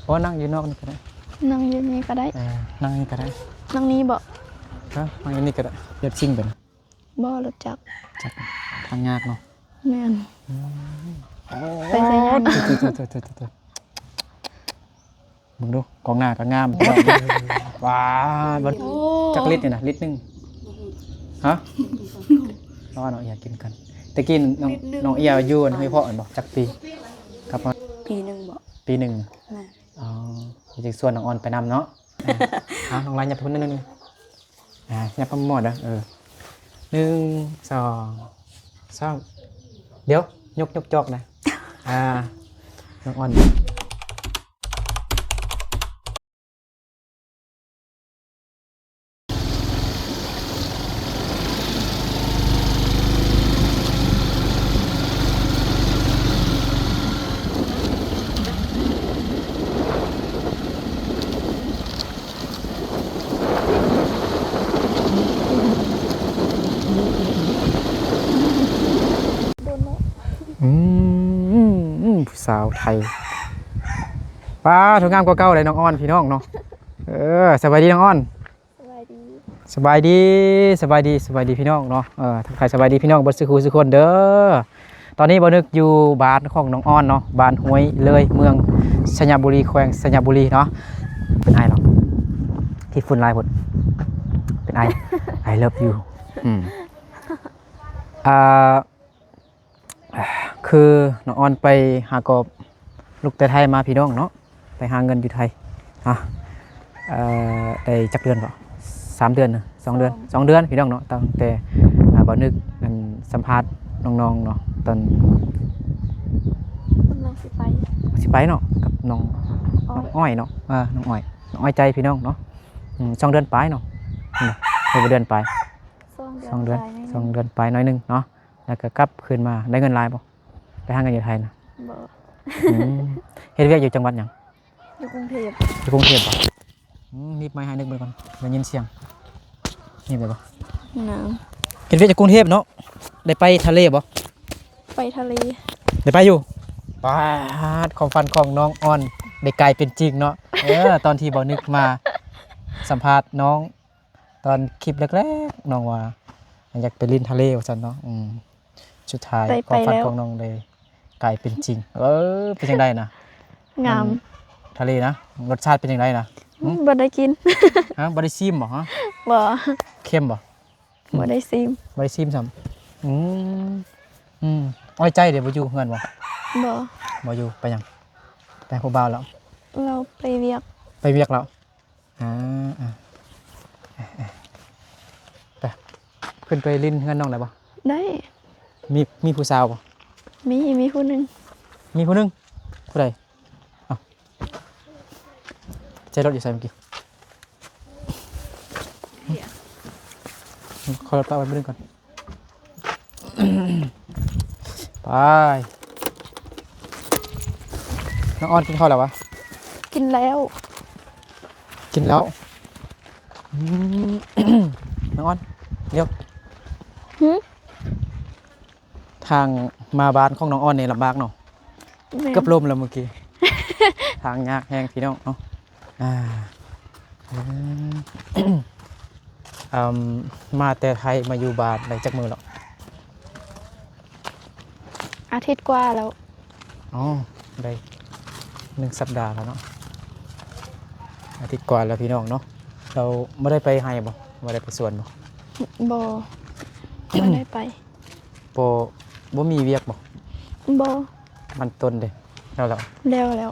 ບໍ່ ນັ່ງຢູ່ນອກນີ້ກໍໄດ້ ນັ່ງຢູ່ນີ້ກໍໄດ້ ເອີ ນັ່ງນີ້ກໍໄດ້ ນັ່ງນີ້ບໍ? ເອີ ນັ່ງຢູ່ນີ້ກໍໄດ້ ລົດຊິງໄປນະ? ບໍ່ ລົດຈັກ ຈັກ ທາງຍາກເນາະ ແມ່ນ ອືມ ໄປໃສຍາກ ໂອ້ ໂຕໆໆໆໆ ເບິ່ງດູ ກອງໜ້າກໍງາມ ວ້າ ໂອ້ ຈັກລິດນີ້ນະ ລິດໜຶ່ງ ຮະ ເອົາເນາະ ຢາກກິນກັນ ແຕ່ກີ້ນ້ອງ ລິດໜຶ່ງ ນ້ອງເອຍຢູ່ອັນຫ້ວຍເພາະ ແມ່ນບໍ່ ຈັກປີ ກັບມາ ປີໜຶ່ງບໍ ປີໜຶ່ງ ແມ່ນ ອໍ ຊິຊວນນ້ອງອອນໄປນຳເນາະ ອ່າ ນ້ອງລາຍຫຍັບພຸ້ນໜ້ອຍໜຶ່ງ ອ່າ ຫຍັບມາໝໍດເດີ ເອີ ໜຶ່ງ ສອງ ສາມ ດຽວ ຍົກ ຍົກຈອກນະ ອ່າ ນ້ອງອອນ ອືມ ຜູ້ສາວໄທ ປ້າໂທ້ ງາມກວ່າເກົ່າເດ້ນ້ອງອອນ ພີ່ນ້ອງເນາະ ເອີ ສະບາຍດີນ້ອງອອນ ສະບາຍດີ ສະບາຍດີ ສະບາຍດີ ສະບາຍດີພີ່ນ້ອງເນາະ ເອີ ທັກທາຍສະບາຍດີພີ່ນ້ອງເບິດສູ່ຄູ່ສູ່ຄົນເດີ. ຕອນນີ້ບ່າວນຶກຢູ່ບ້ານຂອງນ້ອງອອນເນາະ ບ້ານຫ້ວຍເລີຍ ເມືອງໄຊຍະບູລີ ແຂວງໄຊຍະບູລີເນາະ. ເປັນອ້າຍເນາະ ຂີ້ຝຸ່ນຫຼາຍໂພດ ເປັນອ້າຍ I love you ອືມ ອ່າ ຄືນ້ອງອອນໄປຫາກອບລູກແຕ່ໄທມາພີ່ນ້ອງເນາະ ໄປຫາເງິນຢູ່ໄທ ອ່າ ເອີ ໄດ້ຈັກເດືອນເກາະ ສາມເດືອນ ສອງເດືອນ ສອງເດືອນພີ່ນ້ອງເນາະ ຕັ້ງແຕ່ ອ່າ ບ່າວນຶກ ອັນ ສຳພາດນ້ອງໆເນາະ ຕອນ ກຳລັງຊິໄປ ຊິໄປເນາະ ກັບນ້ອງ ນ້ອງອ້ອຍເນາະ ເອີ ນ້ອງອ້ອຍ ນ້ອງອ້ອຍໃຈພີ່ນ້ອງເນາະ ອືມ ສອງເດືອນປາຍເນາະ ເອີ ບໍ່ເດືອນປາຍ ສອງເດືອນ ສອງເດືອນ ປາຍໜ້ອຍໜຶ່ງ ສອງເດືອນປາຍໜ້ອຍໜຶ່ງເນາະ. ແລ້ວກໍກັບຄືນມາ ໄດ້ເງິນຫຼາຍບໍ່? ໄປຫາເງິນຢູ່ໄທນະ? ບໍ່ ອືມ ເຮັດວຽກຢູ່ຈັງຫວັດຫຍັງ? ຢູ່ກຸງເທບ ຢູ່ກຸງເທບບໍ່? ອືມ ໜີບໄມໃຫ້ນຶກເບິ່ງກ່ອນ ໄດ້ຍິນສຽງ ໜີບໄດ້ບໍ່? ນາງ ເຮັດວຽກຢູ່ກຸງເທບເນາະ ໄດ້ໄປທະເລບໍ່? ໄປທະເລ ໄດ້ໄປຢູ່ ປາດ ຄວາມຝັນຂອງນ້ອງອອນໄດ້ກາຍເປັນຈິງເນາະ ເອີ ຕອນທີ່ບ່າວນຶກມາສຳພາດນ້ອງ ຕອນຄລິບແລກໆ ນ້ອງວ່າຢາກໄປຫຼິ້ນທະເລວ່າຊັ້ນເນາະ ອືມ ສຸດທ້າຍ ໄດ້ໄປແລ້ວ ຄວາມຝັນຂອງນ້ອງໄດ້ກາຍເປັນຈິງ ເອີ ເປັນຈັ່ງໃດນະ? ງາມ ທະເລນະ ລົດຊາດເປັນຈັ່ງໃດນະ? ອືມ ບໍ່ໄດ້ກິນ ຮະ ບໍ່ໄດ້ຊີມບໍ່? ຮະ ບໍ່ ເຄັມບໍ່? ບໍ່ໄດ້ຊີມ ບໍ່ໄດ້ຊີມຊ້ຳ ອືມ ອືມ ອ້ອຍໃຈເດ ບໍ່ຢູ່ເຮືອນບໍ່? ບໍ່ ບໍ່ຢູ່ ໄປຫຍັງ? ໄປຫາຜູ້ບ່າວແລ້ວ ລາວໄປວຽກ ໄປວຽກແລ້ວ ອ່າ ອ່າ ໄປ ຂຶ້ນໄປຫຼິ້ນເຮືອນນ້ອງໄດ້ບໍ່? ໄດ້ ມີ ມີຜູ້ສາວບໍ່? ມີ ມີຜູ້ໜຶ່ງ ມີຜູ້ໜຶ່ງ ຜູ້ໃດ? ເອົ້າ ໃຈລົດຢູ່ໃສເມື່ອກີ້? ຂໍລົດປະໄວ້ມື້ໜຶ່ງກ່ອນ ໄປ ນ້ອງອອນກິນເຂົ້າແລ້ວຫວາ? ກິນແລ້ວ ກິນແລ້ວ ອືມ ນ້ອງອອນ ດຽວ ຫື? ທາງມາບ້ານຂອງນ້ອງອອນນີ້ລຳບາກເນາະ ແມ່ນ ເກືອບລົ້ມແລ້ວເມື່ອກີ້ ທາງຍາກແຮງພີ່ນ້ອງເນາະ ອ່າ ເອີ ເອີ່ມ ມາແຕ່ໄທມາຢູ່ບ້ານໄດ້ຈັກມື້ແລ້ວ? ອາທິດກວ່າແລ້ວ ອໍ ໄດ້ໜຶ່ງສັບດາແລ້ວເນາະ ອາທິດກວ່າແລ້ວພີ່ນ້ອງເນາະ ແລ້ວບໍ່ໄດ້ໄປໄຮ່ບໍ່? ບໍ່ໄດ້ໄປສວນບໍ່? ບໍ່ ບໍ່ໄດ້ໄປ ບໍ່ ບໍ່ມີວຽກບໍ່? ບໍ່ ມັນຕົ້ນເດ ແລ້ວແລ້ວ ແລ້ວແລ້ວ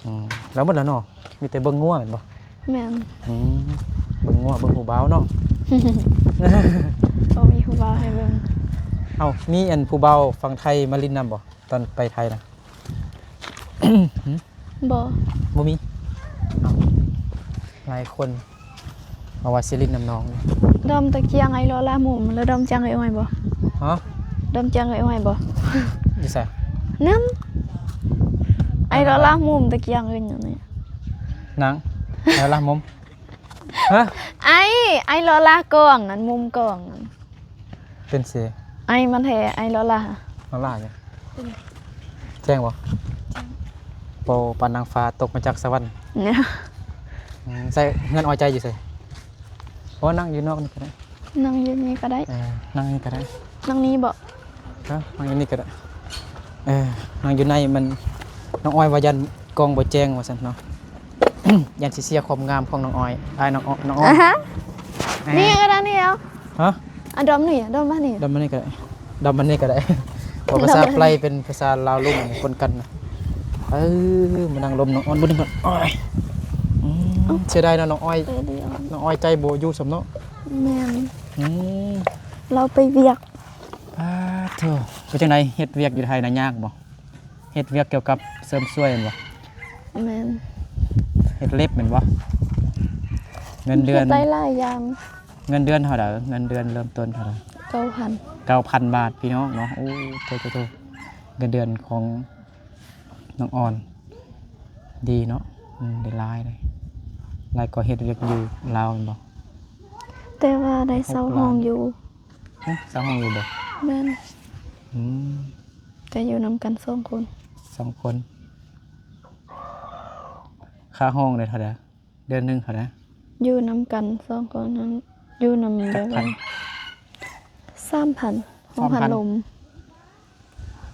ອືມ ແລ້ວໝົດແລ້ວເນາະ ມີແຕ່ເບິ່ງງົວແມ່ນບໍ່? ແມ່ນ ອືມ ເບິ່ງງົວເບິ່ງຜູ້ບ່າວເນາະ ບໍ່ມີຜູ້ບ່າວໃຫ້ເບິ່ງ ເອົ້າ ມີອັນຜູ້ບ່າວຝັ່ງໄທມາຫຼິ້ນນຳບໍ່ ຕອນໄປໄທນະ? ບໍ່ ບໍ່ມີ ເອົ້າ ຫຼາຍຄົນເວົ້າວ່າຊິຫຼິ້ນນຳນ້ອງ ດອມຕະກຽງໄອລໍລາມຸມ ແລ້ວດອມຈຽງໄອອ້ອຍບໍ່? ຮະ? ດອມຈຽງໄອອ້ອຍບໍ່? ຢູ່ໃສ? ນັ້ນ ໄອລໍລາມຸມຕະກຽງເອີ້ນຫຍັງນີ້ ນາງ ໄອລໍລາມຸມ ຮະ? ໄອ ໄອລໍລາກອງນັ້ນ ມຸມກອງນັ້ນ ເປັນເສ ໄອມັນແທ້ ໄອລໍລາ ລໍລາຫຍັງ? ແຈ້ງບໍ່? ແຈ້ງ ບໍ່ປານນາງຟ້າຕົກມາຈາກສະຫວັນ. ອືມ ໃສ ເຮືອນອ້ອຍໃຈຢູ່ໃສ? ບໍ່ ນັ່ງຢູ່ນອກນີ້ກໍໄດ້ ນັ່ງຢູ່ນີ້ກໍໄດ້. ເອີ ນັ່ງນີ້ກໍໄດ້. ນັ່ງນີ້ບໍ? ເອີ ນັ່ງຢູ່ນີ້ກໍໄດ້. ເອີ ນັ່ງຢູ່ໃນມັນ ນ້ອງອ້ອຍວ່າຢ້ານກ້ອງບໍ່ແຈ້ງວ່າຊັ້ນເນາະ. ຢ້ານຊິເສຍຄວາມງາມຂອງນ້ອງອ້ອຍ ອ້າຍນ້ອງອ້ອຍ ນ້ອງອ້ອຍ. ອາຮະ ນີ້ກໍໄດ້ນີ້ເອົາ. ຮະ? ອ່ະ ດອມນີ້ ດອມມານີ້ ດອມມານີ້ກໍໄດ້ ດອມມານີ້ກໍໄດ້. ເວົ້າພາສາໄປເປັນພາສາລາວລຸ່ມ ຄົນກັນນະ. ເອີ ມານັ່ງລົມນ້ອງອອນບໍ່ໄດ້ໝົດ. ໂອ້ຍ ອືມ ເສຍດາຍເນາະນ້ອງອອຍ ເອີ ນ້ອງອອຍໃຈບໍ່ຢູ່ຊ້ຳເນາະ. ແມ່ນ ອືມ ລາວໄປວຽກ. ປາດໂທ້ ເປັນຈັ່ງໃດ ເຮັດວຽກຢູ່ໄທນະ ຍາກບໍ່? ເຮັດວຽກກ່ຽວກັບເສີມສວຍແມ່ນບໍ່? ແມ່ນ. ເຮັດເລັບແມ່ນບໍ່? ເງິນເດືອນ ເຮັດໄດ້ຫຼາຍຢ່າງ. ເງິນເດືອນເທົ່າໃດ? ເງິນເດືອນເລີ່ມຕົ້ນເທົ່າໃດ? ເກົ້າພັນ ເກົ້າພັນບາດພີ່ນ້ອງເນາະ. ໂອ້ ໂທ້ໆໆ ເງິນເດືອນຂອງນ້ອງອອນດີເນາະ. ອືມ ໄດ້ຫຼາຍເດ້ ຫຼາຍກວ່າເຮັດວຽກຢູ່ລາວແມ່ນບໍ່? ແຕ່ວ່າໄດ້ເຊົ່າຫ້ອງຢູ່. ຮະ? ເຊົ່າຫ້ອງຢູ່ບໍ່? ແມ່ນ. ອືມ ແຕ່ຢູ່ນຳກັນສອງຄົນ ສອງຄົນ. ຄ່າຫ້ອງໄດ້ເທົ່າໃດ? ເດືອນໜຶ່ງເທົ່າໃດ? ຢູ່ນຳກັນສອງຄົນນັ້ນ ຢູ່ນຳແບບວ່າ ສາມພັນ ຫ້ອງພັດລົມ.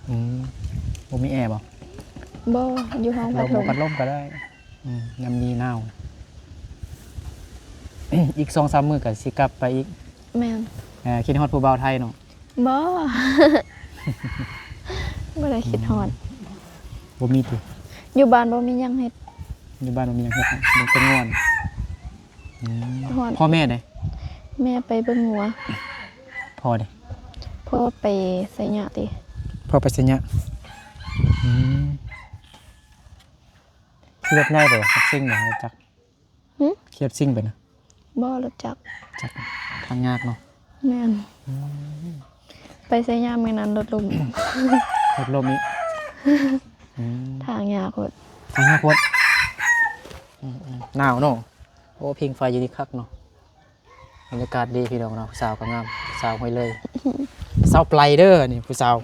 ອືມ ບໍ່ມີແອບໍ່? ບໍ່ ຢູ່ຫ້ອງພັດລົມ ພັດລົມກໍໄດ້. ອືມ ຍາມນີ້ໜາວ. ອີກສອງສາມມື້ກໍຊິກັບໄປອີກ. ແມ່ນ. ເອີ ຄິດຮອດຜູ້ບ່າວໄທເນາະ? ບໍ່ ບໍ່ໄດ້ຄິດຮອດ. ອືມ ບໍ່ມີຕິ? ຢູ່ບ້ານບໍ່ມີຫຍັງເຮັດ. ຢູ່ບ້ານບໍ່ມີຫຍັງເຮັດ ເບິ່ງແຕ່ງົວ. ອືມ ຮອດ ພໍ່ແມ່ເດ? ແມ່ໄປເບິ່ງງົວ. ພໍ່ເດ? ພໍ່ໄປໄຊຍະຕິ. ພໍ່ໄປໄຊຍະ. ອືມ ຂີ່ລົດໃຫຍ່ໄປບໍ່? ລົດຊິງບໍ່? ລົດຈັກ? ຫຶ? ຂີ່ລົດຊິງໄປນະ? ບໍ່ ລົດຈັກ. ຈັກ ທາງຍາກເນາະ. ແມ່ນ. ອືມ ໄປໄຊຍະມື້ນັ້ນລົດລົ້ມ. ລົດລົ້ມອີກ. ອືມ ທາງຍາກໂພດ ທາງຍາກໂພດ. ອືມໆ ໜາວເນາະ. ໂອ້ ພິງໄຟຢູ່ນີ້ຄັກເນາະ. ບັນຍາກາດດີພີ່ນ້ອງເນາະ. ຜູ້ສາວກໍງາມ ສາວຫ້ວຍເລີຍ ສາວໄປເດີນີ້. ຜູ້ສາວ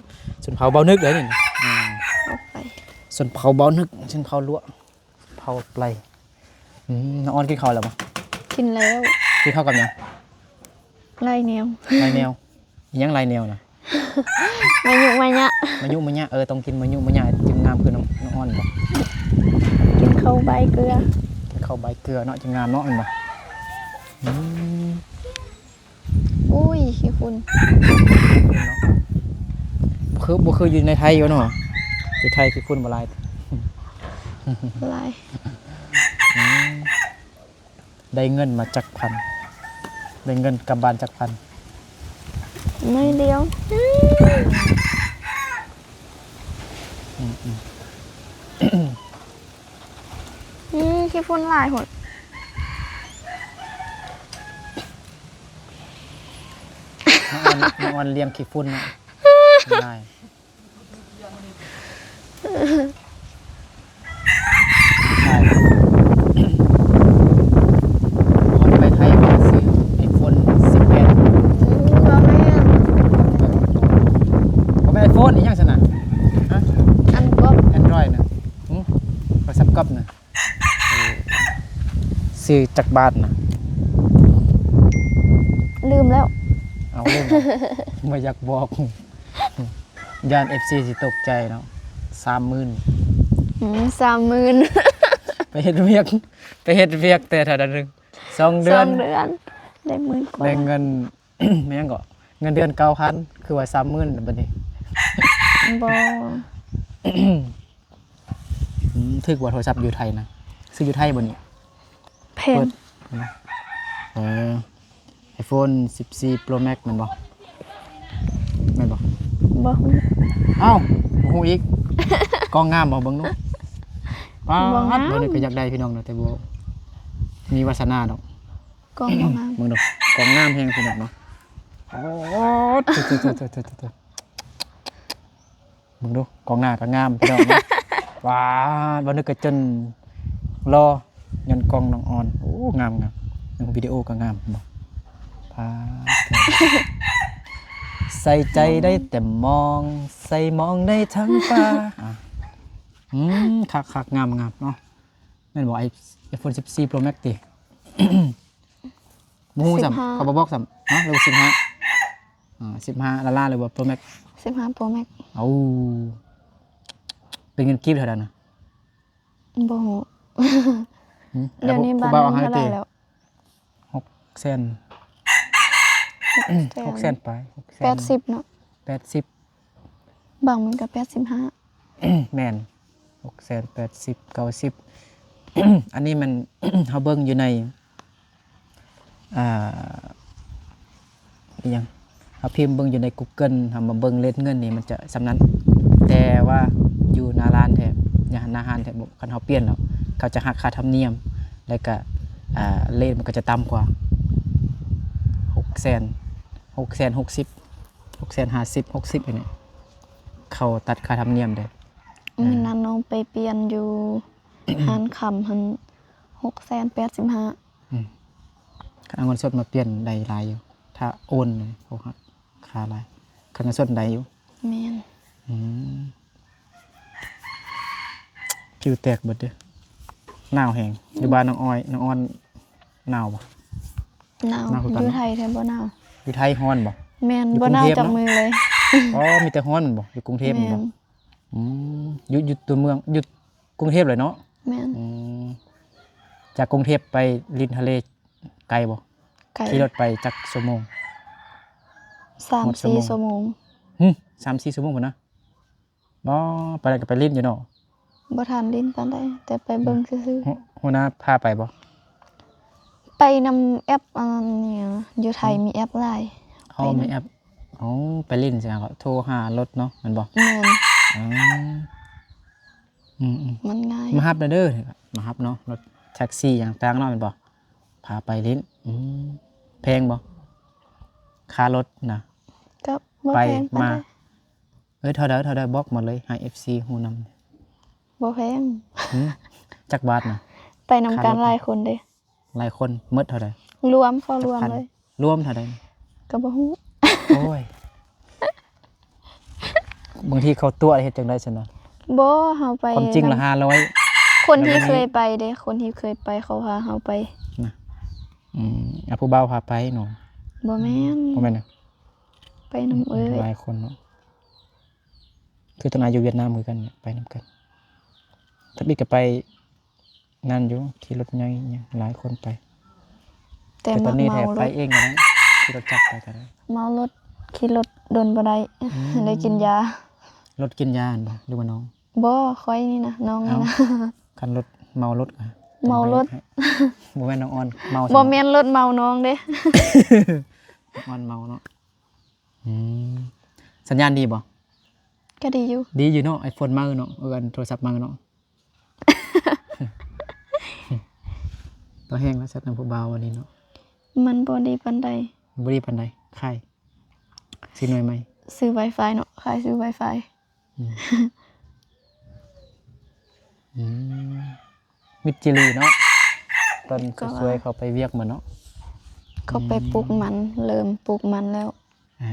ຊົນເຜົ່າເບົານຶກເດີນີ້. ອືມ ເອົາໄປ ຊົນເຜົ່າເບົານຶກ ຊົນເຜົ່າຫຼວງ ເຜົ່າໄປ. ອືມ ນ້ອງອອນກິນເຂົ້າແລ້ວບໍ່? ກິນແລ້ວ. ກິນເຂົ້າກັບຫຍັງ? ຫຼາຍແນວ ຫຼາຍແນວ. ອີຫຍັງຫຼາຍແນວນະ? ມາຍຸມາຍະ ມາຍຸມາຍະ. ເອີ ຕ້ອງກິນມາຍຸມາຍະຈຶ່ງງາມຄືນ້ອງ ນ້ອງອອນບໍ? ກິນເຂົ້າບາຍເກືອ ກິນເຂົ້າບາຍເກືອເນາະ ຈຶ່ງງາມເນາະ ແມ່ນບໍ່? ອືມ ອຸ້ຍ ຂີ້ຝຸ່ນ. ຄື ບໍ່ຄືຢູ່ໃນໄທຢູ່ເນາະ. ຢູ່ໄທຂີ້ຝຸ່ນບໍ່ຫຼາຍ ຫຼາຍ. ອືມ ໄດ້ເງິນມາຈັກພັນ? ໄດ້ເງິນກັບບ້ານຈັກພັນ? ໜ້ອຍດຽວ. ອືມໆ ອືມ ຂີ້ຝຸ່ນຫຼາຍໂພດ. ນ້ອງອອນ ນ້ອງອອນລ້ຽງຂີ້ຝຸ່ນເນາະ ຫຼາຍ. ໄປໄທມາຊື້ໄອໂຟນສິບແປດ. ອືມ ບໍ່ແມ່ນ ບໍ່ແມ່ນໄອໂຟນ ອີຫຍັງຊັ້ນນະ? ຮະ? ອັນກອບ Android ນະ. ຫຶ? ໂທລະສັບກອບນະ. ເອີ ຊື້ຈັກບາດນະ? ລືມແລ້ວ. ເອົາ ລືມແລ້ວ ບໍ່ຢາກບອກ ຢ້ານເອັຟຊີຊິຕົກໃຈເນາະ. ສາມໝື່ນ. ອືມ ສາມໝື່ນ. ໄປເຮັດວຽກ ໄປເຮັດວຽກແຕ່ເທົ່າໃດໜຶ່ງ ສອງເດືອນ ສອງເດືອນ ໄດ້ໝື່ນກວ່າ ໄດ້ເງິນ ແມ່ນຫຍັງເກາະ ເງິນເດືອນເກົ້າພັນ ຄືວ່າສາມໝື່ນບັດນີ້. ບໍ່ ອືມ ຖືກບໍ່ໂທລະສັບຢູ່ໄທນະ? ຊື້ຢູ່ໄທບໍ່ນີ້? ແພງ ເປີດນະ. ເອີ ໄອໂຟນສິບສີ່ໂປຣແມັກແມ່ນບໍ່? ແມ່ນບໍ່? ບໍ່ຮູ້. ອ້າວ ບໍ່ຮູ້ອີກ. ກ້ອງງາມບໍ່? ເບິ່ງດູ. ປາດ ບໍ່ງາມ ບໍ່ໄດ້ ກໍຢາກໄດ້ພີ່ນ້ອງເນາະ ແຕ່ບໍ່ມີວາສະໜາດອກ. ກ້ອງບໍ່ງາມ. ເບິ່ງດູ ກ້ອງງາມແຮງພີ່ນ້ອງເນາະ. ໂອ້ ໂອ້ ໂອ້ ໂອ້ ໂອ້ ເບິ່ງດູ ກ້ອງໜ້າກໍງາມພີ່ນ້ອງເນາະ. ວ້າ ບໍ່ນຶກກໍຈົນຫຼໍ່ຍ້ອນກ້ອງນ້ອງອອນ. ໂອ້ ງາມໆ ເບິ່ງວິດີໂອກໍງາມ ເຫັນບໍ່? ປາດ ໃສ່ໃຈໄດ້ແຕ່ມອງ ໃສ່ມອງໄດ້ທັງຕາ. ອ່າ ອືມ ຄັກໆ ງາມໆ ເນາະ. ແມ່ນບໍ່ ໄອ ໄອໂຟນສິບສີ່ໂປຣແມັກຕິ? ບໍ່ຮູ້ຊ້ຳ ສິບຫ້າ ເຂົາບໍ່ບອກຊ້ຳເນາະ ຫຼືສິບຫ້າ? ອ່າ ສິບຫ້າລ້ານໆ ຫຼືວ່າໂປຣແມັກ? ສິບຫ້າໂປຣແມັກ. ເອົາ ເປັນເງິນກີບເທົ່າໃດນະ? ບໍ່ຮູ້. ຫືມ ດຽວນີ້ ແລ້ວຜູ້ ຜູ້ບ່າວເອົາໃຫ້ເຕະ? ຫົກແສນ ຫົກແສນປາຍ ຫົກແສນ ແປດສິບເນາະ ແປດສິບ ບາງມື້ກໍແປດສິບຫ້າ. ແມ່ນ ຫົກແສນ ແປດສິບ ເກົ້າສິບ. ອັນນີ້ມັນ ເຮົາເບິ່ງຢູ່ໃນ ອ່າ ອີຫຍັງ ເຮົາພິມເບິ່ງຢູ່ໃນ Google ເຮົາມາເບິ່ງເລດເງິນນີ້ ມັນຈະສ່ຳນັ້ນ. ແຕ່ວ່າຢູ່ໜ້າຮ້ານແທ້ ຢູ່ໜ້າຮ້ານແທ້ ບໍ່ ຄັນເຮົາປ່ຽນແລ້ວ ເຂົາຈະຫັກຄ່າທຳນຽມ ແລ້ວກະ ອ່າ ເລດມັນກໍຈະຕ່ຳກວ່າ. ຫົກແສນ ຫົກແສນຫົກສິບ ຫົກແສນຫ້າສິບ ຫົກສິບ ນີ້ ເຂົາຕັດຄ່າທຳນຽມເດ້. ມື້ນັ້ນນ້ອງໄປປ່ຽນຢູ່ຮ້ານຄຳຫັ້ນ ຫົກແສນແປດສິບຫ້າ. ອືມ ຄັນເອົາເງິນສົດມາປ່ຽນໄດ້ຫຼາຍຢູ່ ຖ້າໂອນນີ້ ໂອ້ ຄ່າຫຼາຍ. ຄັນເງິນສົດໄດ້ຢູ່. ແມ່ນ. ອືມ ຜິວແຕກເບິດເດ້ ໜາວແຮງ. ຢູ່ບ້ານນ້ອງອ້ອຍ ນ້ອງອອນໜາວບໍ່? ໜາວ. ໜາວຄືກັນເນາະ. ຢູ່ໄທແທ້ບໍ່ໜາວ. ຢູ່ໄທຮ້ອນບໍ່? ແມ່ນ. ຢູ່ກຸງເທບເນາະ. ບໍ່ໜາວຈັບມືເລີຍ. ອໍ ມີແຕ່ຮ້ອນແມ່ນບໍ່? ຢູ່ກຸງເທບແມ່ນບໍ່? ແມ່ນ. ອືມ ຢູ່ ຢູ່ຕົວເມືອງ ຢູ່ກຸງເທບເລີຍເນາະ? ແມ່ນ. ອືມ ຈາກກຸງເທບໄປລິນທະເລໄກບໍ່? ໄກ. ຂີ່ລົດໄປຈັກຊົ່ວໂມງ? ສາມສີ່ຊົ່ວໂມງ. ຫືມ ສາມສີ່ຊົ່ວໂມງພຸ້ນນະ? ບໍ່ ປານນັ້ນກໍໄປຫຼິ້ນຢູ່ເນາະ. ບໍ່ທັນຫຼິ້ນປານໃດ ແຕ່ໄປເບິ່ງຊື່ໆ. ຫົວໜ້າພາໄປບໍ່? ໄປນຳແອັບອັນນັ້ນ ຢູ່ໄທມີແອັບຫຼາຍ. ອໍ ໄປນຳ ມີແອັບ. ອໍ ໄປຫຼິ້ນຊີ້ນະ ກໍໂທຫາລົດເນາະ ແມ່ນບໍ່? ແມ່ນ. ອືມ ອືມ ມັນງ່າຍ. ມາຮັບແດ່ເດີ ມາຮັບເນາະ ລົດແທັກຊີຫຍັງຕ່າງເນາະ ແມ່ນບໍ່? ພາໄປຫຼິ້ນ. ອືມ ແພງບໍ່ ຄ່າລົດນະ? ກໍບໍ່ແພງປານໃດ. ເອີ ເທົ່າໃດ ເທົ່າໃດ ບອກມາເລີຍ ໃຫ້ເອັຟຊີຮູ້ນຳ. ບໍ່ແພງ. ຫືມ ຈັກບາດນະ? ໄປນຳກັນ ຄ່າລົດ ຫຼາຍຄົນເດ້. ຫຼາຍຄົນ ໝົດເທົ່າໃດ? ລວມ ເຂົ້າລວມເລີຍ. ລວມເທົ່າໃດ? ກໍບໍ່ຮູ້. ໂອ້ຍ ບາງທີເຂົາຕົວະເຮັດຈັ່ງໃດຊັ້ນນະ? ບໍ່ ເຮົາໄປ ຄວາມຈິງລະຫ້າຮ້ອຍ. ຄົນທີ່ເຄີຍໄປເດ້ ຄົນທີ່ເຄີຍໄປເຂົາພາເຮົາໄປນະ. ອືມ ອາ ຜູ້ບ່າວພາໄປເນາະ? ບໍ່ແມ່ນ. ບໍ່ແມ່ນນະ? ໄປນຳເອື້ອຍ. ອືມ ຫຼາຍຄົນເນາະ. ຄືຕອນອາຢູ່ຫວຽດນາມຄືກັນ ໄປນຳກັນ. ທຳອິດກໍໄປນັ້ນຢູ່ ຂີ່ລົດໃຫຍ່ຫຍັງ ຫຼາຍຄົນໄປ. ແຕ່ ແຕ່ຕອນນີ້ແທ້ໄປເອງກໍໄດ້ ຂີ່ລົດຈັກໄປກໍໄດ້. ເມົາລົດ ຂີ່ລົດດົນບໍ່ໄດ້. ອືມ ໄດ້ກິນຢາ. ລົດກິນຢາຫັ້ນບໍ່ ຫຼືວ່ານ້ອງ? ບໍ່ ຂ້ອຍນີ້ນະ ນ້ອງນີ້ນະ. ເອົ້າ ຄັນລົດ ເມົາລົດກໍ ເມົາລົດ. ບໍ່ແມ່ນນ້ອງອອນເມົາ. ບໍ່ແມ່ນລົດເມົານ້ອງເດ້. ນ້ອງອອນເມົາເນາະ. ອືມ ສັນຍານດີບໍ່? ກໍດີຢູ່. ດີຢູ່ເນາະ ໄອໂຟນໃໝ່ເນາະ. ເອີ ອັນໂທລະສັບໃໝ່ເນາະ. ຕໍ່ແຮງແລ້ວ ແຊັດນຳຜູ້ບ່າວວັນນີ້ເນາະ. ມັນບໍ່ດີປານໃດ. ບໍ່ດີປານໃດ? ຄ້າຍ ຊື້ໜ່ວຍໃໝ່. ຊື້ໄວຟາຍເນາະ ຄ້າຍຊື້ໄວຟາຍ. ອືມ ອືມ ມິດຈີລີເນາະ ຕອນ ກໍວ່າ ຊ່ວຍເຂົາໄປວຽກມາເນາະ. ເຂົາໄປ ອືມ ປູກມັນ ເລີ່ມປູກມັນແລ້ວ. ອ່າ